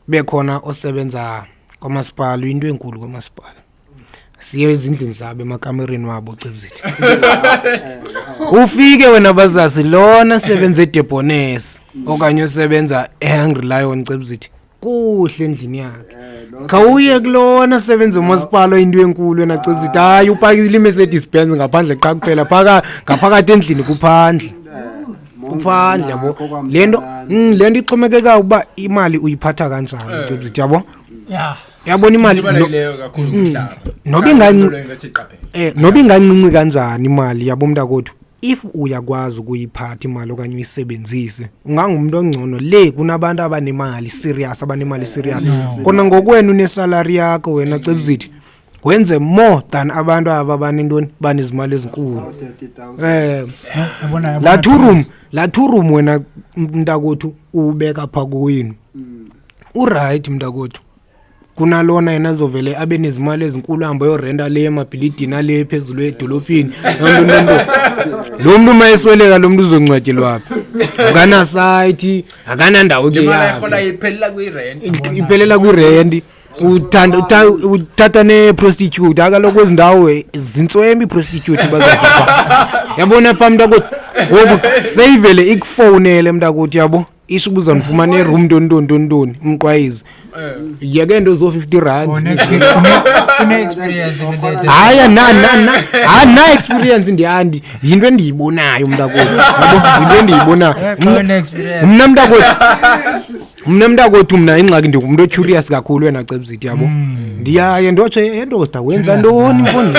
Speaker 3: bekhona osebenza kwamasipala, into enkulu kwamasipala. Siye ezindlini zabo, emakamereni wabo, Cibzithi, ufike wena bazazi lona sebenza eDebones okanye osebenza eHungry Lion, Cibzithi, kuhle endlini yakhe. Khawuye kulona sebenza umasipala, into enkulu, wena Cibzithi, hayi, upakile iMercedes Benz ngaphandle qha kuphela, phaka ngaphakathi endlini kuphandle, kuphandle, yabo. Le nto ixhomekeka ukuba imali uyiphatha kanjani, Cibzithi, yabo. Yabona imali
Speaker 2: Ibalulekileyo kakhulu kumhlaba.
Speaker 3: Noba
Speaker 2: Siqaphele.
Speaker 3: Noba ingancinci kanjani imali, yabo mntakwethu, if uyakwazi ukuyiphatha imali okanye uyisebenzise, ungangumntu ongcono le kunabantu abanemali serious, abanemali serious. Kona ngokwena unesalari yakho wena Cebzithi, wenze more than abantu aba banentoni, banezimali ezinkulu.
Speaker 4: Yabona.
Speaker 3: La two room wena mntakwethu ubeka pha kowenu, uright mntakwethu, kunalona yena azovele abe nezimali ezinkulu, ahambe ayorenta le emabhilidini ale phezulu edolophini. Nto lo mntu uma esweleka, lo mntu uzongcwatyelwa phi? Akanasayithi, akanandawo ke.
Speaker 2: Le mali
Speaker 3: yakhe.
Speaker 2: ayirhola iphelela kwi-rent.
Speaker 3: Iphelela kwirenti. Uthanda uthatha ne-prostitute akaloku kwezi ndawo zintswembi i-prostitute bazazipha, yabona pha mntakuthi. Ngoku seyivele ikufowunele mntakuthi, yabo, isho uba uzandifumana eroom ntoni ntoni ntoni ntoni, umqwayizi, yeke nto zo-R50.
Speaker 4: Une-experience into.
Speaker 3: Hayi, hayi, na experience ndiyandi, yinto endiyibonayo mntakwethu, yabo, yinto endiyibonayo.
Speaker 4: Xa une-experience.
Speaker 3: Mna mntakwethu, mna ingxaki ndingumntu ocurious kakhulu wena Cebzithi, yabo. Ndiyaye ndotsho, endoda wenza ntoni mfondini,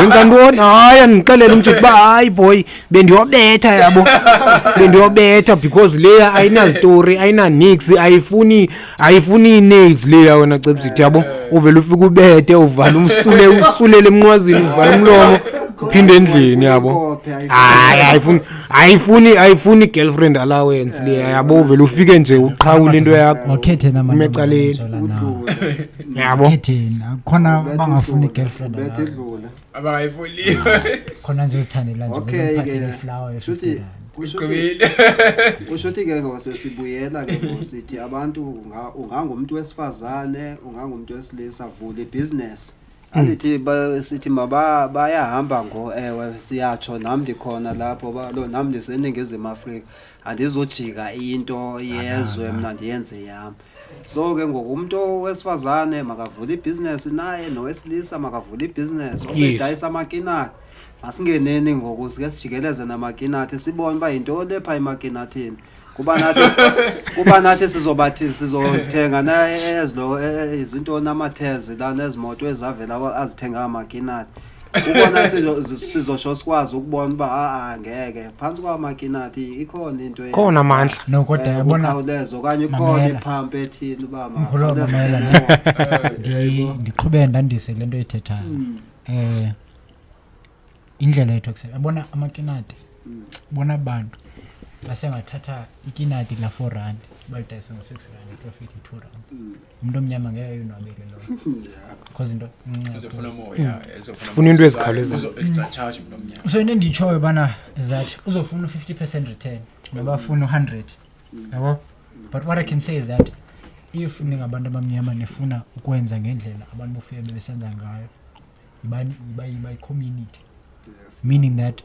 Speaker 3: wenza ntoni? Hayi, andixelele umtsho uba hayi boy, bendiyobetha, yabo, bendiyobetha, because leya ayinazitori, ayinanix, ayifuni ii-nails leya wena Cebzithi, yabo. Uvele ufike ubethe, uvale, usule, usulele emnqwazini, uvale umlomo, uphinde endlini, yabo. Hayi, ayifuni i-girlfriend allowance leya, yabo. Uvele ufike nje uqhawule into yakho.
Speaker 4: Makhetheni.
Speaker 3: Ume ecaleni. Yabo.
Speaker 4: Khetheni, khona bangafuni i-girlfriend
Speaker 1: Bethe
Speaker 4: allowance.
Speaker 1: idlule.
Speaker 2: Abangayifuliwe.
Speaker 4: Khona nje uzithandela nje.
Speaker 1: Okay
Speaker 4: Umphathele
Speaker 1: ke
Speaker 4: iflower
Speaker 1: shuthi
Speaker 4: ye-50 rand.
Speaker 1: kushuthi kushuthi ke ngosesibuyela ke ngosithi abantu ungangumntu wesifazane, ungangumntu wesilisa, vula ibhizinesi. Andithi sithi maba bayahamba ngo ewe, siyatsho, nam ndikhona lapho lo nam ndiseNingizimu Afrika, andizujika into yezwe, mna ndiyenze yam. So ke ngoku umntu wesifazane makavule ibhizinesi naye, nowesilisa makavule ibhizinesi obedayisa amakinati. Masingeneni ngoku sike sijikeleze namakinathi, sibone uba yintoni epha emakinathini, kuba nathi sizobathi sizozithenga na ezilo izintoni, amathezi lana, ezimoto ezavela azithenga amakinati. Ubona sizosho sikwazi ukubona uba a ngeke phantsi kwamakinati ikhona into
Speaker 3: Khona amandla.
Speaker 4: No, kodwa yabona
Speaker 1: ukukhawuleza okanye ikhona
Speaker 4: Mamela.
Speaker 1: iphampu ethini uba
Speaker 4: Mkhulu,
Speaker 1: makhawuleze
Speaker 4: mamela,
Speaker 1: ukubona.
Speaker 4: Ndiqhube ndandise le nto oyithethayo. Indlela yethu yabona amakinati, bona bantu basengathatha ikinati la R4. Balidayise ngo-6 rand, iprofit yi-2 rand. Umuntu omnyama ngeke ayonwabele loo, because into incinci.
Speaker 2: Uzofuna more, yeah, uzofuna
Speaker 3: Sifuna
Speaker 2: more.
Speaker 3: into ezikhawulezayo.
Speaker 2: Uzo extra charge umuntu omnyama.
Speaker 4: So into endiyitshoyo bana is that uzofuna u-50% return noba afuna u-100, yabo. But what I can say is that if ningabantu abamnyama nifuna ukwenza ngendlela abantu bofika bebesenza ngayo, yiba yi-community, meaning that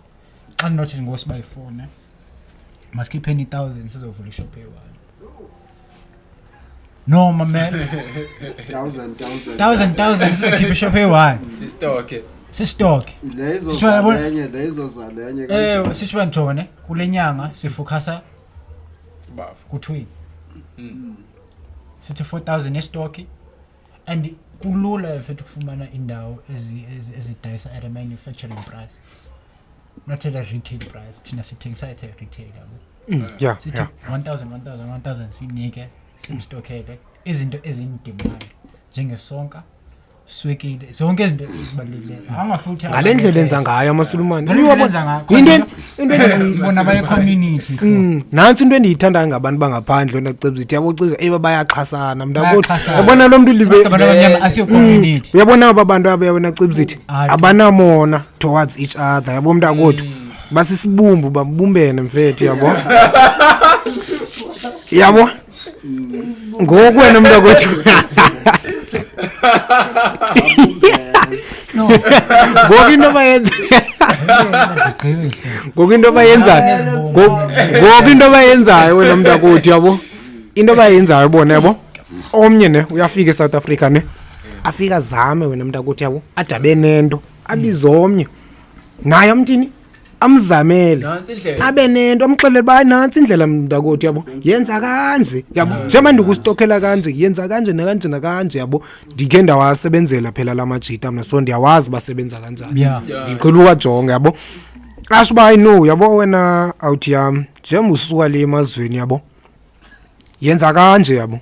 Speaker 4: xa ndinothi ngosi bayi-four ne, masikhipheni i-1000, sizovula ishop eyi-one. No, mamela.
Speaker 1: Thousand, thousand.
Speaker 4: Thousand, thousand, sizokhipha ishop eyi-one.
Speaker 2: Sistoke.
Speaker 4: Sistock.
Speaker 1: Le
Speaker 4: Sitsho yabona-
Speaker 1: izozalenye, le izozalenye.
Speaker 4: Ewe, sitsho uba ndijone kule nyanga sifocusa
Speaker 2: Bafu.
Speaker 4: ku-twin, sithi 4000 estoki, and kulula mfethu ukufumana indawo ezidayisa at a manufacturing price, not at a retail price. Thina sithengisa at a retail, yabo. Sithi 1000, 1000, 1000, sinike, simstockele izinto ezin-demand njengesonka, swekile, zonke izinto ezibalulekileyo. Angafuni
Speaker 3: Ngale ndlela enza ngayo amasulumane.
Speaker 4: Ngale ndlela enza ngayo.
Speaker 3: Into
Speaker 4: Bona baye-community.
Speaker 3: Nantsi into endiyithandayo ngabantu bangaphandle, wena Cebzithi, yabo, Cebzithi, eyi, bayaxhasana mntakuthi.
Speaker 4: Bayaxhasana.
Speaker 3: Yabona lo mntu libe
Speaker 4: Abantu abamnyama asiyo-community.
Speaker 3: Uyabona aba bantu aba, wena Cebzithi,
Speaker 4: Hayi.
Speaker 3: abanamona towards each other, yabo mntakwethu. Basisibumbu, babumbene mfethu, yabo, yabo. Ngoku wena mntakwethu,
Speaker 4: No.
Speaker 3: ngoku into bayenza
Speaker 4: Ndigqibe ihlelo.
Speaker 3: ngoku into bayenzayo ngoku into bayenzayo wena mntakwethu, yabo, into bayenzayo bona, yabo, omnye ne uyafika eSouth Africa ne, afika azame wena mntakwethu, yabo, ade abe nento, abize omnye naye, amthini, amzamele.
Speaker 2: Nansi indlela.
Speaker 3: Abe nento, amxelele uba, "Hayi, nantsi indlela mntakwethu, yabo, yenza kanje, yabo, njengoba ndikustokela kanje, yenza kanje nakanje nakanje," yabo. Ndikhe ndawasebenzela phela la majita mna, so ndiyawazi basebenza kanjani. Ndiqhela uwajonga, yabo. Asho uba, hayi no, yabo, wena awuthi yam, njengoba usuka le emazweni, yabo, yenza kanje, yabo,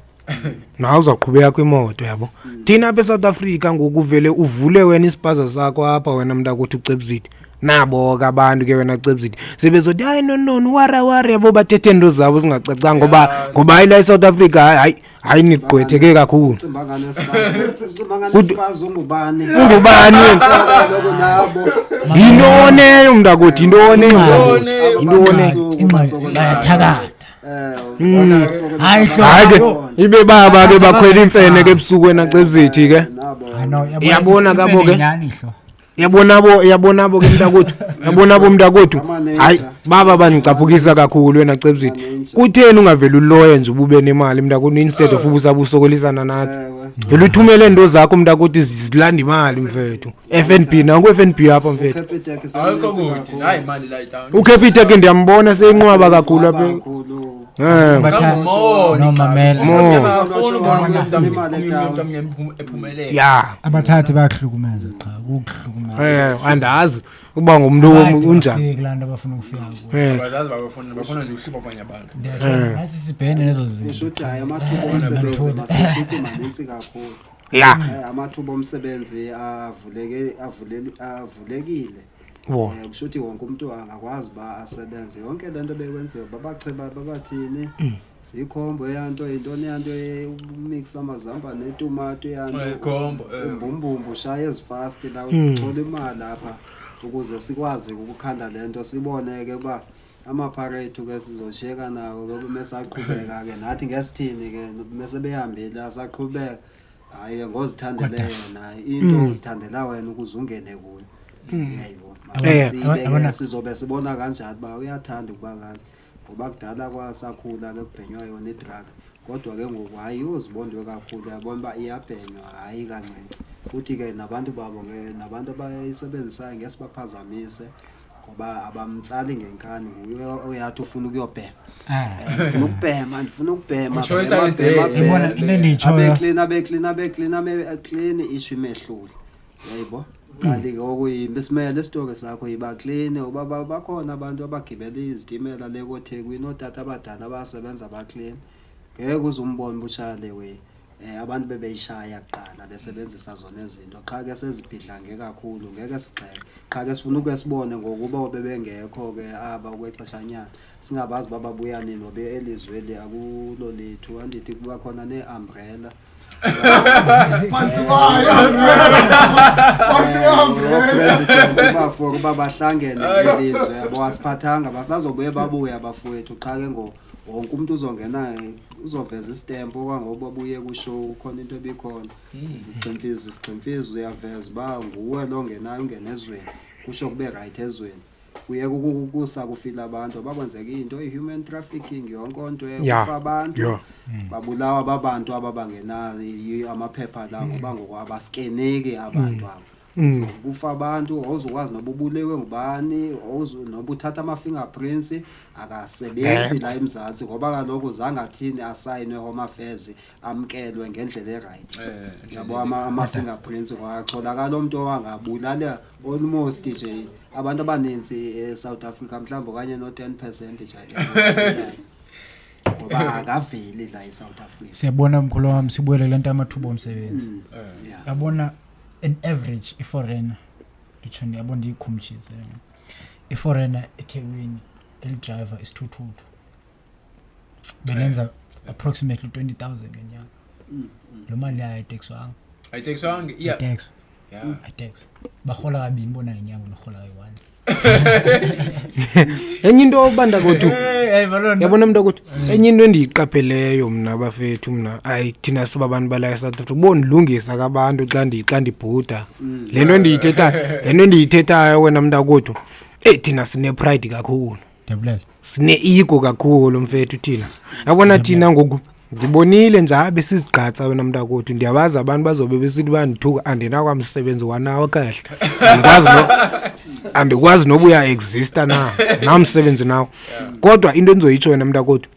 Speaker 3: nawe uzawuqhubeka kwimoto, yabo. Thina apha eSouth Africa ngoku uvele uvule wena ispaza sakho apha wena mntakuthi uCebzithi, nabo ke abantu ke wena Cebzithi sebezothi, hayi no no no, wara wara, yabo, bathethe into zabo zingacacanga ngoba hayi, la eSouth Africa, hayi hayi hayi, nigqwetheke kakhulu.
Speaker 1: Ucimba nganespazi, ungubani?
Speaker 3: Ungubani wena?
Speaker 1: Kaloku nabo.
Speaker 3: Yintoni eyo mntakuthi? Yintoni eyo? Yintoni?
Speaker 4: Ingxaki bayathakatha. Hayi, hlobo.
Speaker 3: Hayi ke, ibe baba ke bakhwela imfene ke ebusuku wena Cebzithi ke.
Speaker 4: Hayi, no,
Speaker 3: Uyabona kabo ke?
Speaker 4: Nyani hlo.
Speaker 3: Yabona bo, yabona bo ke mntakwethu, yabona bo mntakwethu, hayi baba bandicaphukisa kakhulu wena Cebzithi. Kutheni ungaveli uloye nje ubube nemali mntakwethu, instead of ubusabusokolisana nathi? Vele uthumele into zakho mntakwethu, zilanda imali mfethu. FNB nanku, FNB apha mfethu.
Speaker 2: Awukho kude hayi, imali la itown.
Speaker 3: UCapitec ndiyambona seyinqwaba kakhulu apha.
Speaker 4: No, mamela.
Speaker 3: Mo.
Speaker 2: Umuntu omnyama ephumelele.
Speaker 4: Abathathi bayakuhlukumeza, cha, kukuhlukumeza.
Speaker 3: Andazi uba ngumntu unjani.
Speaker 4: Kulaa nto abafuna ukufika kuyo.
Speaker 2: Abazazi, babafuna nje ukuhlupha abanye abantu.
Speaker 4: Ndiyatsho, nathi sibhene nezo zinto.
Speaker 1: Kusho ukuthi hayi, amathuba omsebenzi masesithi manintsi kakhulu. Amathuba omsebenzi avuleke, avulekile. Kusho ukuthi wonke umuntu angakwazi uba asebenze. Yonke le nto bekwenziwa babacheba, babathini, ziyikhombo eyanto, yintoni eyanto, umix amazamba netumato eyanto.
Speaker 2: Khombo.
Speaker 1: Umbumbumbu ushaya ezifast la, uthola imali apha ukuze sikwazi ukukhanda le nto, sibone ke uba amaphara ethu ke sizoshiyeka nawo ke mesaqhubeka ke nathi ngesithini ke mese behambile, asaqhubeka. Hayi ke, ngozithandele yena into, uzithandela wena ukuze ungene kuyo, yayibo. Masiyibeke, sizobe sibona kanjani uba uyathanda ukuba kanje, ngoba kudala kwasakhula ke kubhenywa yona idrug, kodwa ke ngoku hayi, uzibondwe kakhulu, uyabona uba iyabhenywa, hayi kancinci. Futhi ke nabantu babo ke, nabantu abayisebenzisayo ngesibaphazamise ngoba abamtsali ngenkani, nguye oyathi ufuna ukuyobhema. Ndifuna ukubhema, ndifuna ukubhema.
Speaker 2: Utsho
Speaker 1: bhema,
Speaker 2: isayenze.
Speaker 1: bhema,
Speaker 4: Yabona
Speaker 1: bhema.
Speaker 4: into endiyitshoyo.
Speaker 1: Abe clean, abe clean, abe clean, abe clean, isho imehlule, yayibo. Kanti ke okuyimbi simele isitori sakho, yiba clean uba bakhona abantu abagibela izitimela le koThekwini, ootata abadala abasebenza baclean, ngeke uze umbone uba utshaya le way. Abantu bebeyishaya kuqala besebenzisa zona ezinto, qha ke sezibhidlange kakhulu, ngeke sigxeke. Qha ke sifuna uke sibone ngokuba bebengekho ke aba okwexeshanyana, singabazi uba babuya nini ngoba elizwe eli akulo lethu. Andithi kuba khona nee-umbrella.
Speaker 5: Phantsi kwayo. Phantsi kwayo.
Speaker 1: President uba for uba bahlangene ngelizwe, yabo, asiphathanga, basazobuye babuye abafowethu. Qha ke ngo wonke umntu uzongena, uzoveza isitempo kwangoku babuye kwi-show, khona into ebikhona. Sigximfizo, sigximfizo, uyaveza uba nguwe lo ngenayo, ungena ezweni, kusho kube right ezweni. Kuyeka kusa kufila abantu abakwenzeka into i-human trafficking, yonke onto kufa abantu, babulawa babantu aba bangenayo amaphepha la, ngoba ngoku abaskeneki abantu aba. Kufa abantu, awuzukwazi noba ubulewe ngubani, noba uthatha ama-fingerprints akasebenzi la eMzantsi, ngoba kaloku zange athini asayinwe Home Affairs, amkelwe ngendlela e-right. Yabo, ama-fingerprints kwacholakala umntu owangabulala almost nje abantu abaninzi e-South Africa, mhlawumbi okanye no-10% nje, ngoba akaveli la e-South Africa.
Speaker 4: Siyabona, mkhulu wami, sibuyele kule nto amathuba omsebenzi. Yabona, an average i-foreigner, nditsho ndiyabo, ndiyikhumtshise i-foreigner eThekwini eli-driver isithuthuthu belenza approximately 20,000 ngenyanga. Lo mali yayo ayitekswanga.
Speaker 2: Ayitekswanga, iya.
Speaker 4: Ayitekswa. Ayitekswa. Barhola kabini bona ngenyanga, unorhola kayi-one.
Speaker 3: Enye into, bantakwethu, yabona, mntakwethu, enye into endiyiqapheleyo mna, bafethu, mna, ayi, thina sibabantu bala eSouth Africa, ubondilungisa kabantu xa ndibhuda le nto ndiyithethayo, le nto ndiyithethayo, wena mntakwethu, eyi, thina sine-pride kakhulu.
Speaker 4: Ndiyabulela.
Speaker 3: Sine-ego kakhulu, mfethu, thina. Yabona, thina ngoku ndibonile nje abe sizigqatsa, wena mntakwethu. Ndiyabazi abantu bazobe besithi bandithuka, andinakwamsebenzi wanawo kahle, andikwazi no andikwazi noba uya-exista na namsebenzi nawo. Kodwa into endizoyitsho, wena mntakwethu,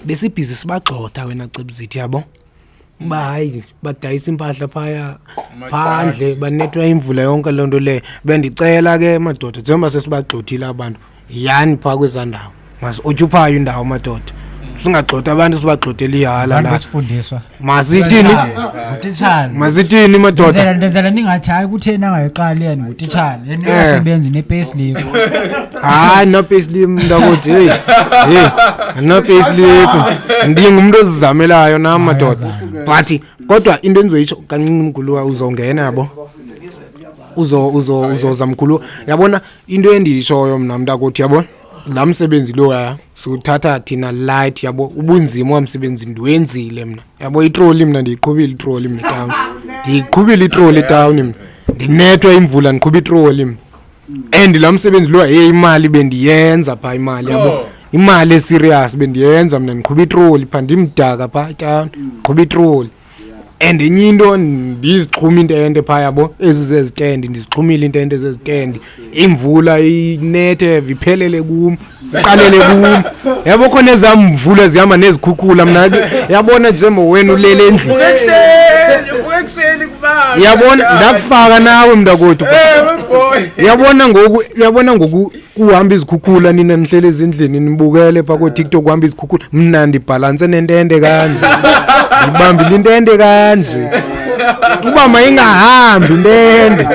Speaker 3: besibhizi sibagxotha, wena Cebzithi, yabo, uba hayi, badayisa impahla phaya phandle, banethwa imvula, yonke loo nto leyo. Bendicela ke, madoda, njengoba sesibagxothile abantu, yani phaa kwezaa ndawo, masi-occupy indawo, madoda, singagxothi abantu, sibagxothele ihala
Speaker 4: Abantu
Speaker 3: la.
Speaker 4: Besifundiswa
Speaker 3: Masithini?
Speaker 4: Ngutitshala.
Speaker 3: Masithini, madoda?
Speaker 4: Ndenzela ningathi hayi, kutheni angayiqali yena? Ngutitshala yena, uyasebenza, une-payslip.
Speaker 3: Hayi, no-payslip, mntakuthi, heyi, heyi, no-payslip, ndingumntu ozizamelayo nam, madoda. But kodwa into endizoyitsho kancinci, mkhuluwa, uzongena, yabo, uzoza, mkhulu. Yabona, into endiyitshoyo mna, mntakuthi, yabona laa msebenzi loya siwuthatha thina light, yabo, ubunzima wamsebenzi ndiwenzile mna, yabo. Itroli mna ndiyiqhubile, itroli mna etawuni ndiyiqhubile, itroli etawuni mna ndinethwa imvula, ndiqhuba itroli mna. And laa msebenzi lowa, heyi, imali bendiyenza phaa, imali, yabo. Imali e-serious bendiyenza mna, ndiqhuba itroli phaa, ndimdaka phaa etawuni, ndiqhuba itroli. And enye into, ndizixhuma iintente phaa, yabo, ezi zezitendi, ndizixhumile iintente zezitendi, imvula inethe iphelele kum, iqalele kum, yabo. Khona ezaa mvula zihamba nezikhukhula, mna ke, yabona, njengoba wena ulele endlini.
Speaker 2: Ekuseni, uvuka ekuseni kubaba.
Speaker 3: Yabona, ndakufaka nawe, mntakwethu.
Speaker 2: Boy.
Speaker 3: Yabona ngoku, yabona ngoku kuhamba izikhukhula, nina nihlele ezindlini nibukele phaa kooTikTok, kuhamba izikhukhula, mna ndibhalanse nentente kanje, ndibambile intente kanje uba mayingahambi intente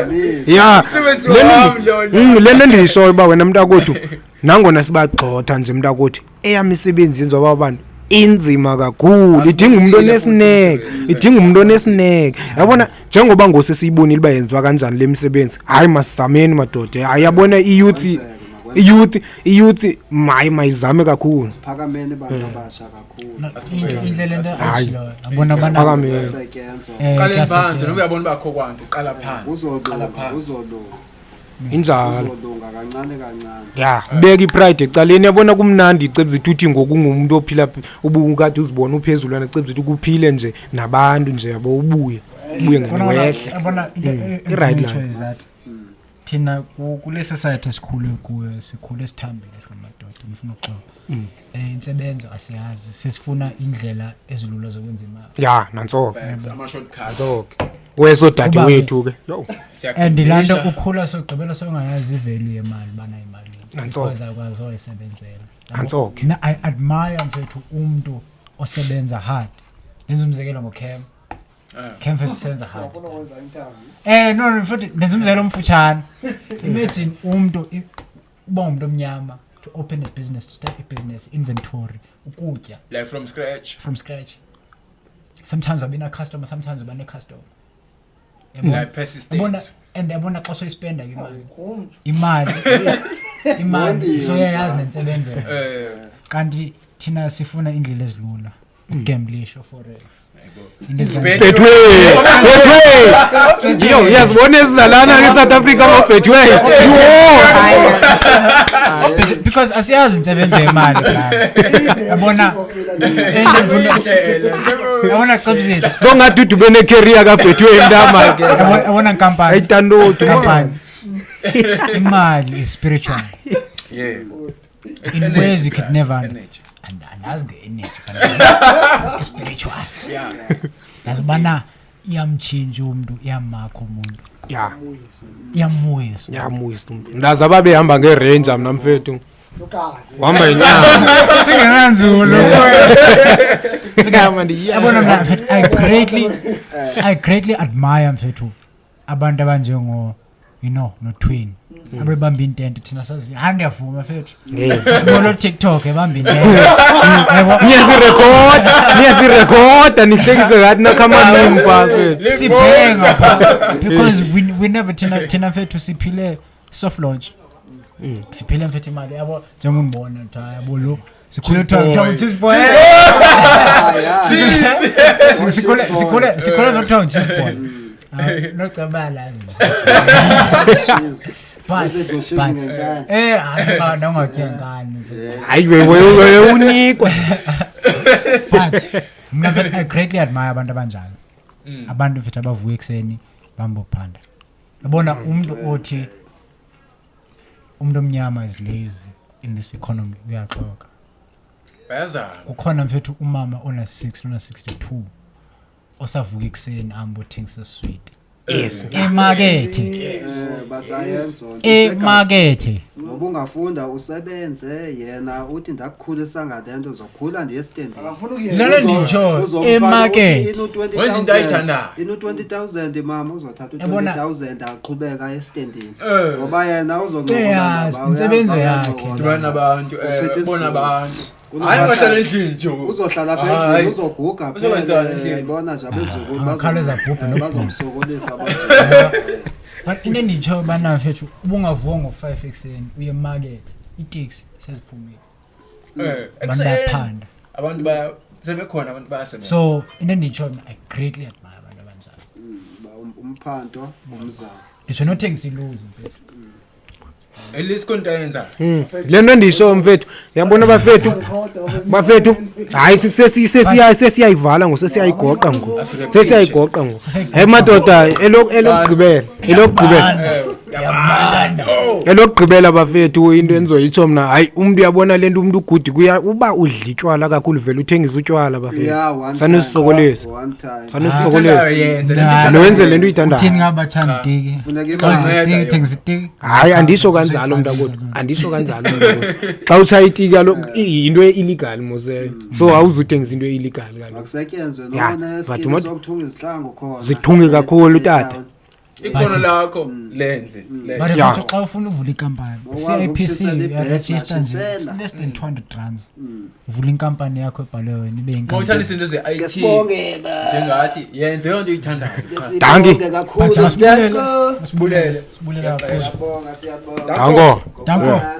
Speaker 3: ya.
Speaker 2: Umsebenzi
Speaker 3: Le nto
Speaker 2: wami lona.
Speaker 3: Le nto ndiyishoyo uba wena, mntakwethu, nangona sibagxotha nje, mntakwethu, eyam imisebenzi yenziwa aba bantu inzima kakhulu, idinga umntu onesineke, idinga umntu onesineke. Yabona, njengoba ngoku sesiyibonile uba yenziwa kanjani le misebenzi, hayi, masizameni, madoda. Hayi, yabona, i-youth hayi, mayizame kakhulu.
Speaker 1: Siphakameni, bantu abasha, kakhulu.
Speaker 4: Indlela into
Speaker 3: Hayi.
Speaker 4: ayishiloyo, yabona bana
Speaker 3: Siphakameni.
Speaker 1: Kuyasetyenzwa.
Speaker 2: Uqale phansi,
Speaker 4: kuyasetyenzwa.
Speaker 2: noba uyabona uba akho kwanto, uqala phansi.
Speaker 1: Kuzolunga.
Speaker 2: Qala phansi.
Speaker 1: Kuzolunga.
Speaker 3: Injalo.
Speaker 1: Kuzolunga kancane kancane.
Speaker 3: Ya, beka i-pride ecaleni. Yabona, kumnandi, icebisa uthi ngoku ungumntu ophila ubukade uzibona uphezulu, wena, cebisa ukuthi uphile nje nabantu nje, yabo, ubuye
Speaker 4: Kona
Speaker 3: wehle.
Speaker 4: Yabona into
Speaker 3: I-right
Speaker 4: engifuna
Speaker 3: line.
Speaker 4: uyitsho is that thina kule society esikhule kuyo, sikhule sithambile singamadoda, ngifuna ukuxoxa insebenzo asiyazi, sesifuna indlela ezilula zokwenza imali.
Speaker 3: Ya, nantso ke.
Speaker 2: Facts, ama-shortcuts.
Speaker 3: Nantso ke, wesodade
Speaker 4: Kuba ke-
Speaker 3: wethu ke, yo.
Speaker 4: And laa nto
Speaker 2: Siyakudisha.
Speaker 4: ukhula sogqibela songayazi i-value yemali bana imalini.
Speaker 3: Nantso.
Speaker 4: Because akwazi oyisebenzela.
Speaker 3: Nantso ke.
Speaker 4: Mna I admire, mfethu, umntu osebenza hard. Ndenza umzekelo ngoCam. Cam first senza hard.
Speaker 5: Ufuna ukwenza interview.
Speaker 4: No, futhi ndenza umzekelo omfutshane. Imagine umuntu uba umuntu omnyama to open a business, to start a business, inventory, ukutya
Speaker 2: like from scratch.
Speaker 4: From scratch. Sometimes abina customer, sometimes abane customer. Yabona?
Speaker 2: Like persistence.
Speaker 4: Yabona, and yabona xa soyispenda ke imali.
Speaker 5: Awukhumbi.
Speaker 4: Imali
Speaker 1: Mondini,
Speaker 4: so uyayazi
Speaker 1: sa.
Speaker 4: nentsebenzo.
Speaker 2: Eh
Speaker 4: Kanti thina sifuna indlela ezilula. Ugamblisho, forex. Into ezikanjalo.
Speaker 3: Betway, Betway. Yo, uyazibona ezizalana ke South Africa ngo-Betway. Yo.
Speaker 4: Because asiyazi intsebenzo yemali bra. Yabona, yabona Cebisile.
Speaker 3: Zongathi udube ne-career ka-Betway mntama ke.
Speaker 4: Yabona nkampani.
Speaker 3: Ayitandodu.
Speaker 4: Nkampani. Imali is spiritual.
Speaker 2: Yeah. It's
Speaker 4: In
Speaker 2: energy,
Speaker 4: ways you could
Speaker 2: guys.
Speaker 4: never
Speaker 2: It's energy.
Speaker 4: Andazi nge-energy, but andazi spiritual.
Speaker 2: Yeah.
Speaker 4: Yazi ubana iyamtshintsha umntu, iyamakha umuntu.
Speaker 3: Ya,
Speaker 4: Iyamwisa.
Speaker 3: yamuyisa umuntu. Ndazi ababehamba nge-Ranger mna mfethu.
Speaker 5: Sokahle.
Speaker 3: Uhamba inyanga.
Speaker 4: Singenanzulu.
Speaker 3: Singahamba ndiya.
Speaker 4: Yabona mna mfethu, I greatly admire mfethu abantu abanjengo no-Twin abebamba intente. Thina sazi, hayi, ndiyavuma mfethu, sibona uTikTok ebamba intente, yabo.
Speaker 3: Niyasirekhoda, niyasirekhoda, nihlekise ngathi nakhamanimpa mfethu.
Speaker 4: Sibhenga pha because we never, thina mfethu siphile soft launch, siphile mfethu imali, yabo, njengondibona kuthiwa, yabo, lo sikhule kuthiwa cheese boy. Sikhule kuthiwa cheese boy. Nocebala but hayi ba ndongatyenkani.
Speaker 3: Hayi, wewe unikwa.
Speaker 4: But mna mfethu, I greatly admire abantu abanjalo, abantu mfethu abavuka ekuseni bambophanda. Yabona umuntu othi umuntu omnyama is lazy in this economy uyaxoka.
Speaker 2: Bayazama.
Speaker 4: Kukhona mfethu umama ona 6 ona 62 osavuka ekuseni ahambe othengisa sweet emakethe.
Speaker 1: Basayenza.
Speaker 4: Emakethe.
Speaker 1: Noba ungafunda usebenze, yena uthi ndakukhulisa ngale nto, zokhula ndiye estendini.
Speaker 5: Akafuna ukuyena.
Speaker 4: Lelo nditsho emakethe.
Speaker 2: Wenza into ayithandayo.
Speaker 1: Inu-20 000 mama, uzothatha
Speaker 4: Yabona-
Speaker 1: u-20 000 aqhubeka estendini
Speaker 2: Eh.
Speaker 1: ngoba yena uzoncokola.
Speaker 4: Uyazi, intsebenzo yakhe.
Speaker 2: Dibana nabantu,
Speaker 1: Uchitha
Speaker 2: bona
Speaker 1: isizungu.
Speaker 2: abantu. Hayi, ungahlala endlini nje.
Speaker 1: Uzohlala apha
Speaker 2: Hayi.
Speaker 1: endlini, uzoguga.
Speaker 2: Uzokwenzani endlini?
Speaker 1: Yayibona nje abezukulu
Speaker 4: Angakhawuleza abhubhe nobhubhe.
Speaker 1: bazomsokolisa abazukulu.
Speaker 4: But into enditsho bana mfethu, ubungavuka ngo-5 ekuseni uye emakethe, iteksi seziphumile.
Speaker 2: Eh,
Speaker 4: Abantu
Speaker 2: ekuseni.
Speaker 4: bayaphanda.
Speaker 2: Abantu baya sebekhona, abantu bayasebenza.
Speaker 4: So into enditsho mna, I greatly admire abantu abanjalo.
Speaker 1: Ba- umphanto umzamo.
Speaker 4: Nditsho nothengisa iluzi mfethu.
Speaker 2: At least khona into ayenzayo.
Speaker 3: Le nto ndiyisho mfethu, uyabona bafethu, bafethu, hayi, sesiyayivala ngoku, sesiyayigoqa ngoku, sesiyayigoqa ngoku. Hey madoda, elokugqibela,
Speaker 2: Eh, yabanda. Oh.
Speaker 3: elokugqibela bafethu, into endizoyitsho mna, hayi, umntu uyabona le nto, umntu ugudi kuya uba udla utywala kakhulu, vele uthengisa utywala bafethu.
Speaker 1: Yeah, one
Speaker 3: Sanusisokolisa.
Speaker 1: time. One time.
Speaker 3: Sanusisokolisa.
Speaker 2: Yenze
Speaker 4: Nah.
Speaker 3: Lo wenze le nto uyithandayo.
Speaker 4: Uthini ngabatshani tiki?
Speaker 1: Funeka
Speaker 4: Xa
Speaker 1: imali.
Speaker 4: wenza itiki, thengisa itiki.
Speaker 3: Hayi, andisho kanjalo mntakwethu, andisho kanjalo mntakwethu. Xa utshaya itiki kaloku yinto e-illegal moseyo, so awuzuthengisa into e-illegal kaloku.
Speaker 1: Makusetyenzwe.
Speaker 3: Ya,
Speaker 1: noma
Speaker 3: but
Speaker 1: sokuthunga izihlangu khona.
Speaker 3: Zithunge kakhulu, tata.
Speaker 1: E-town.
Speaker 2: Ikhono lakho lenze.
Speaker 4: But
Speaker 3: Yeah.
Speaker 4: mfethu, xa ufuna uvula ikampani,
Speaker 1: Ukwazi
Speaker 4: CIPC,
Speaker 1: ukushisela ibhegi,
Speaker 4: uyarejista nje.
Speaker 1: shisela.
Speaker 4: It's less than 200 rands. Uvula inkampani yakho ebhalwe wena, ibe
Speaker 2: Mawuthanda
Speaker 4: yinkampani.
Speaker 2: izinto
Speaker 1: Sike
Speaker 2: ze-IT
Speaker 1: sibonge ba.
Speaker 2: njengathi yenze loo nto uyithandayo.
Speaker 1: Sike
Speaker 3: Dankie.
Speaker 1: sibonge kakhulu.
Speaker 4: But masibulele,
Speaker 1: Danko.
Speaker 4: masibulele, sibulele kakhulu.
Speaker 1: Siyabonga, siyabonga.
Speaker 3: Danko.
Speaker 4: Danko.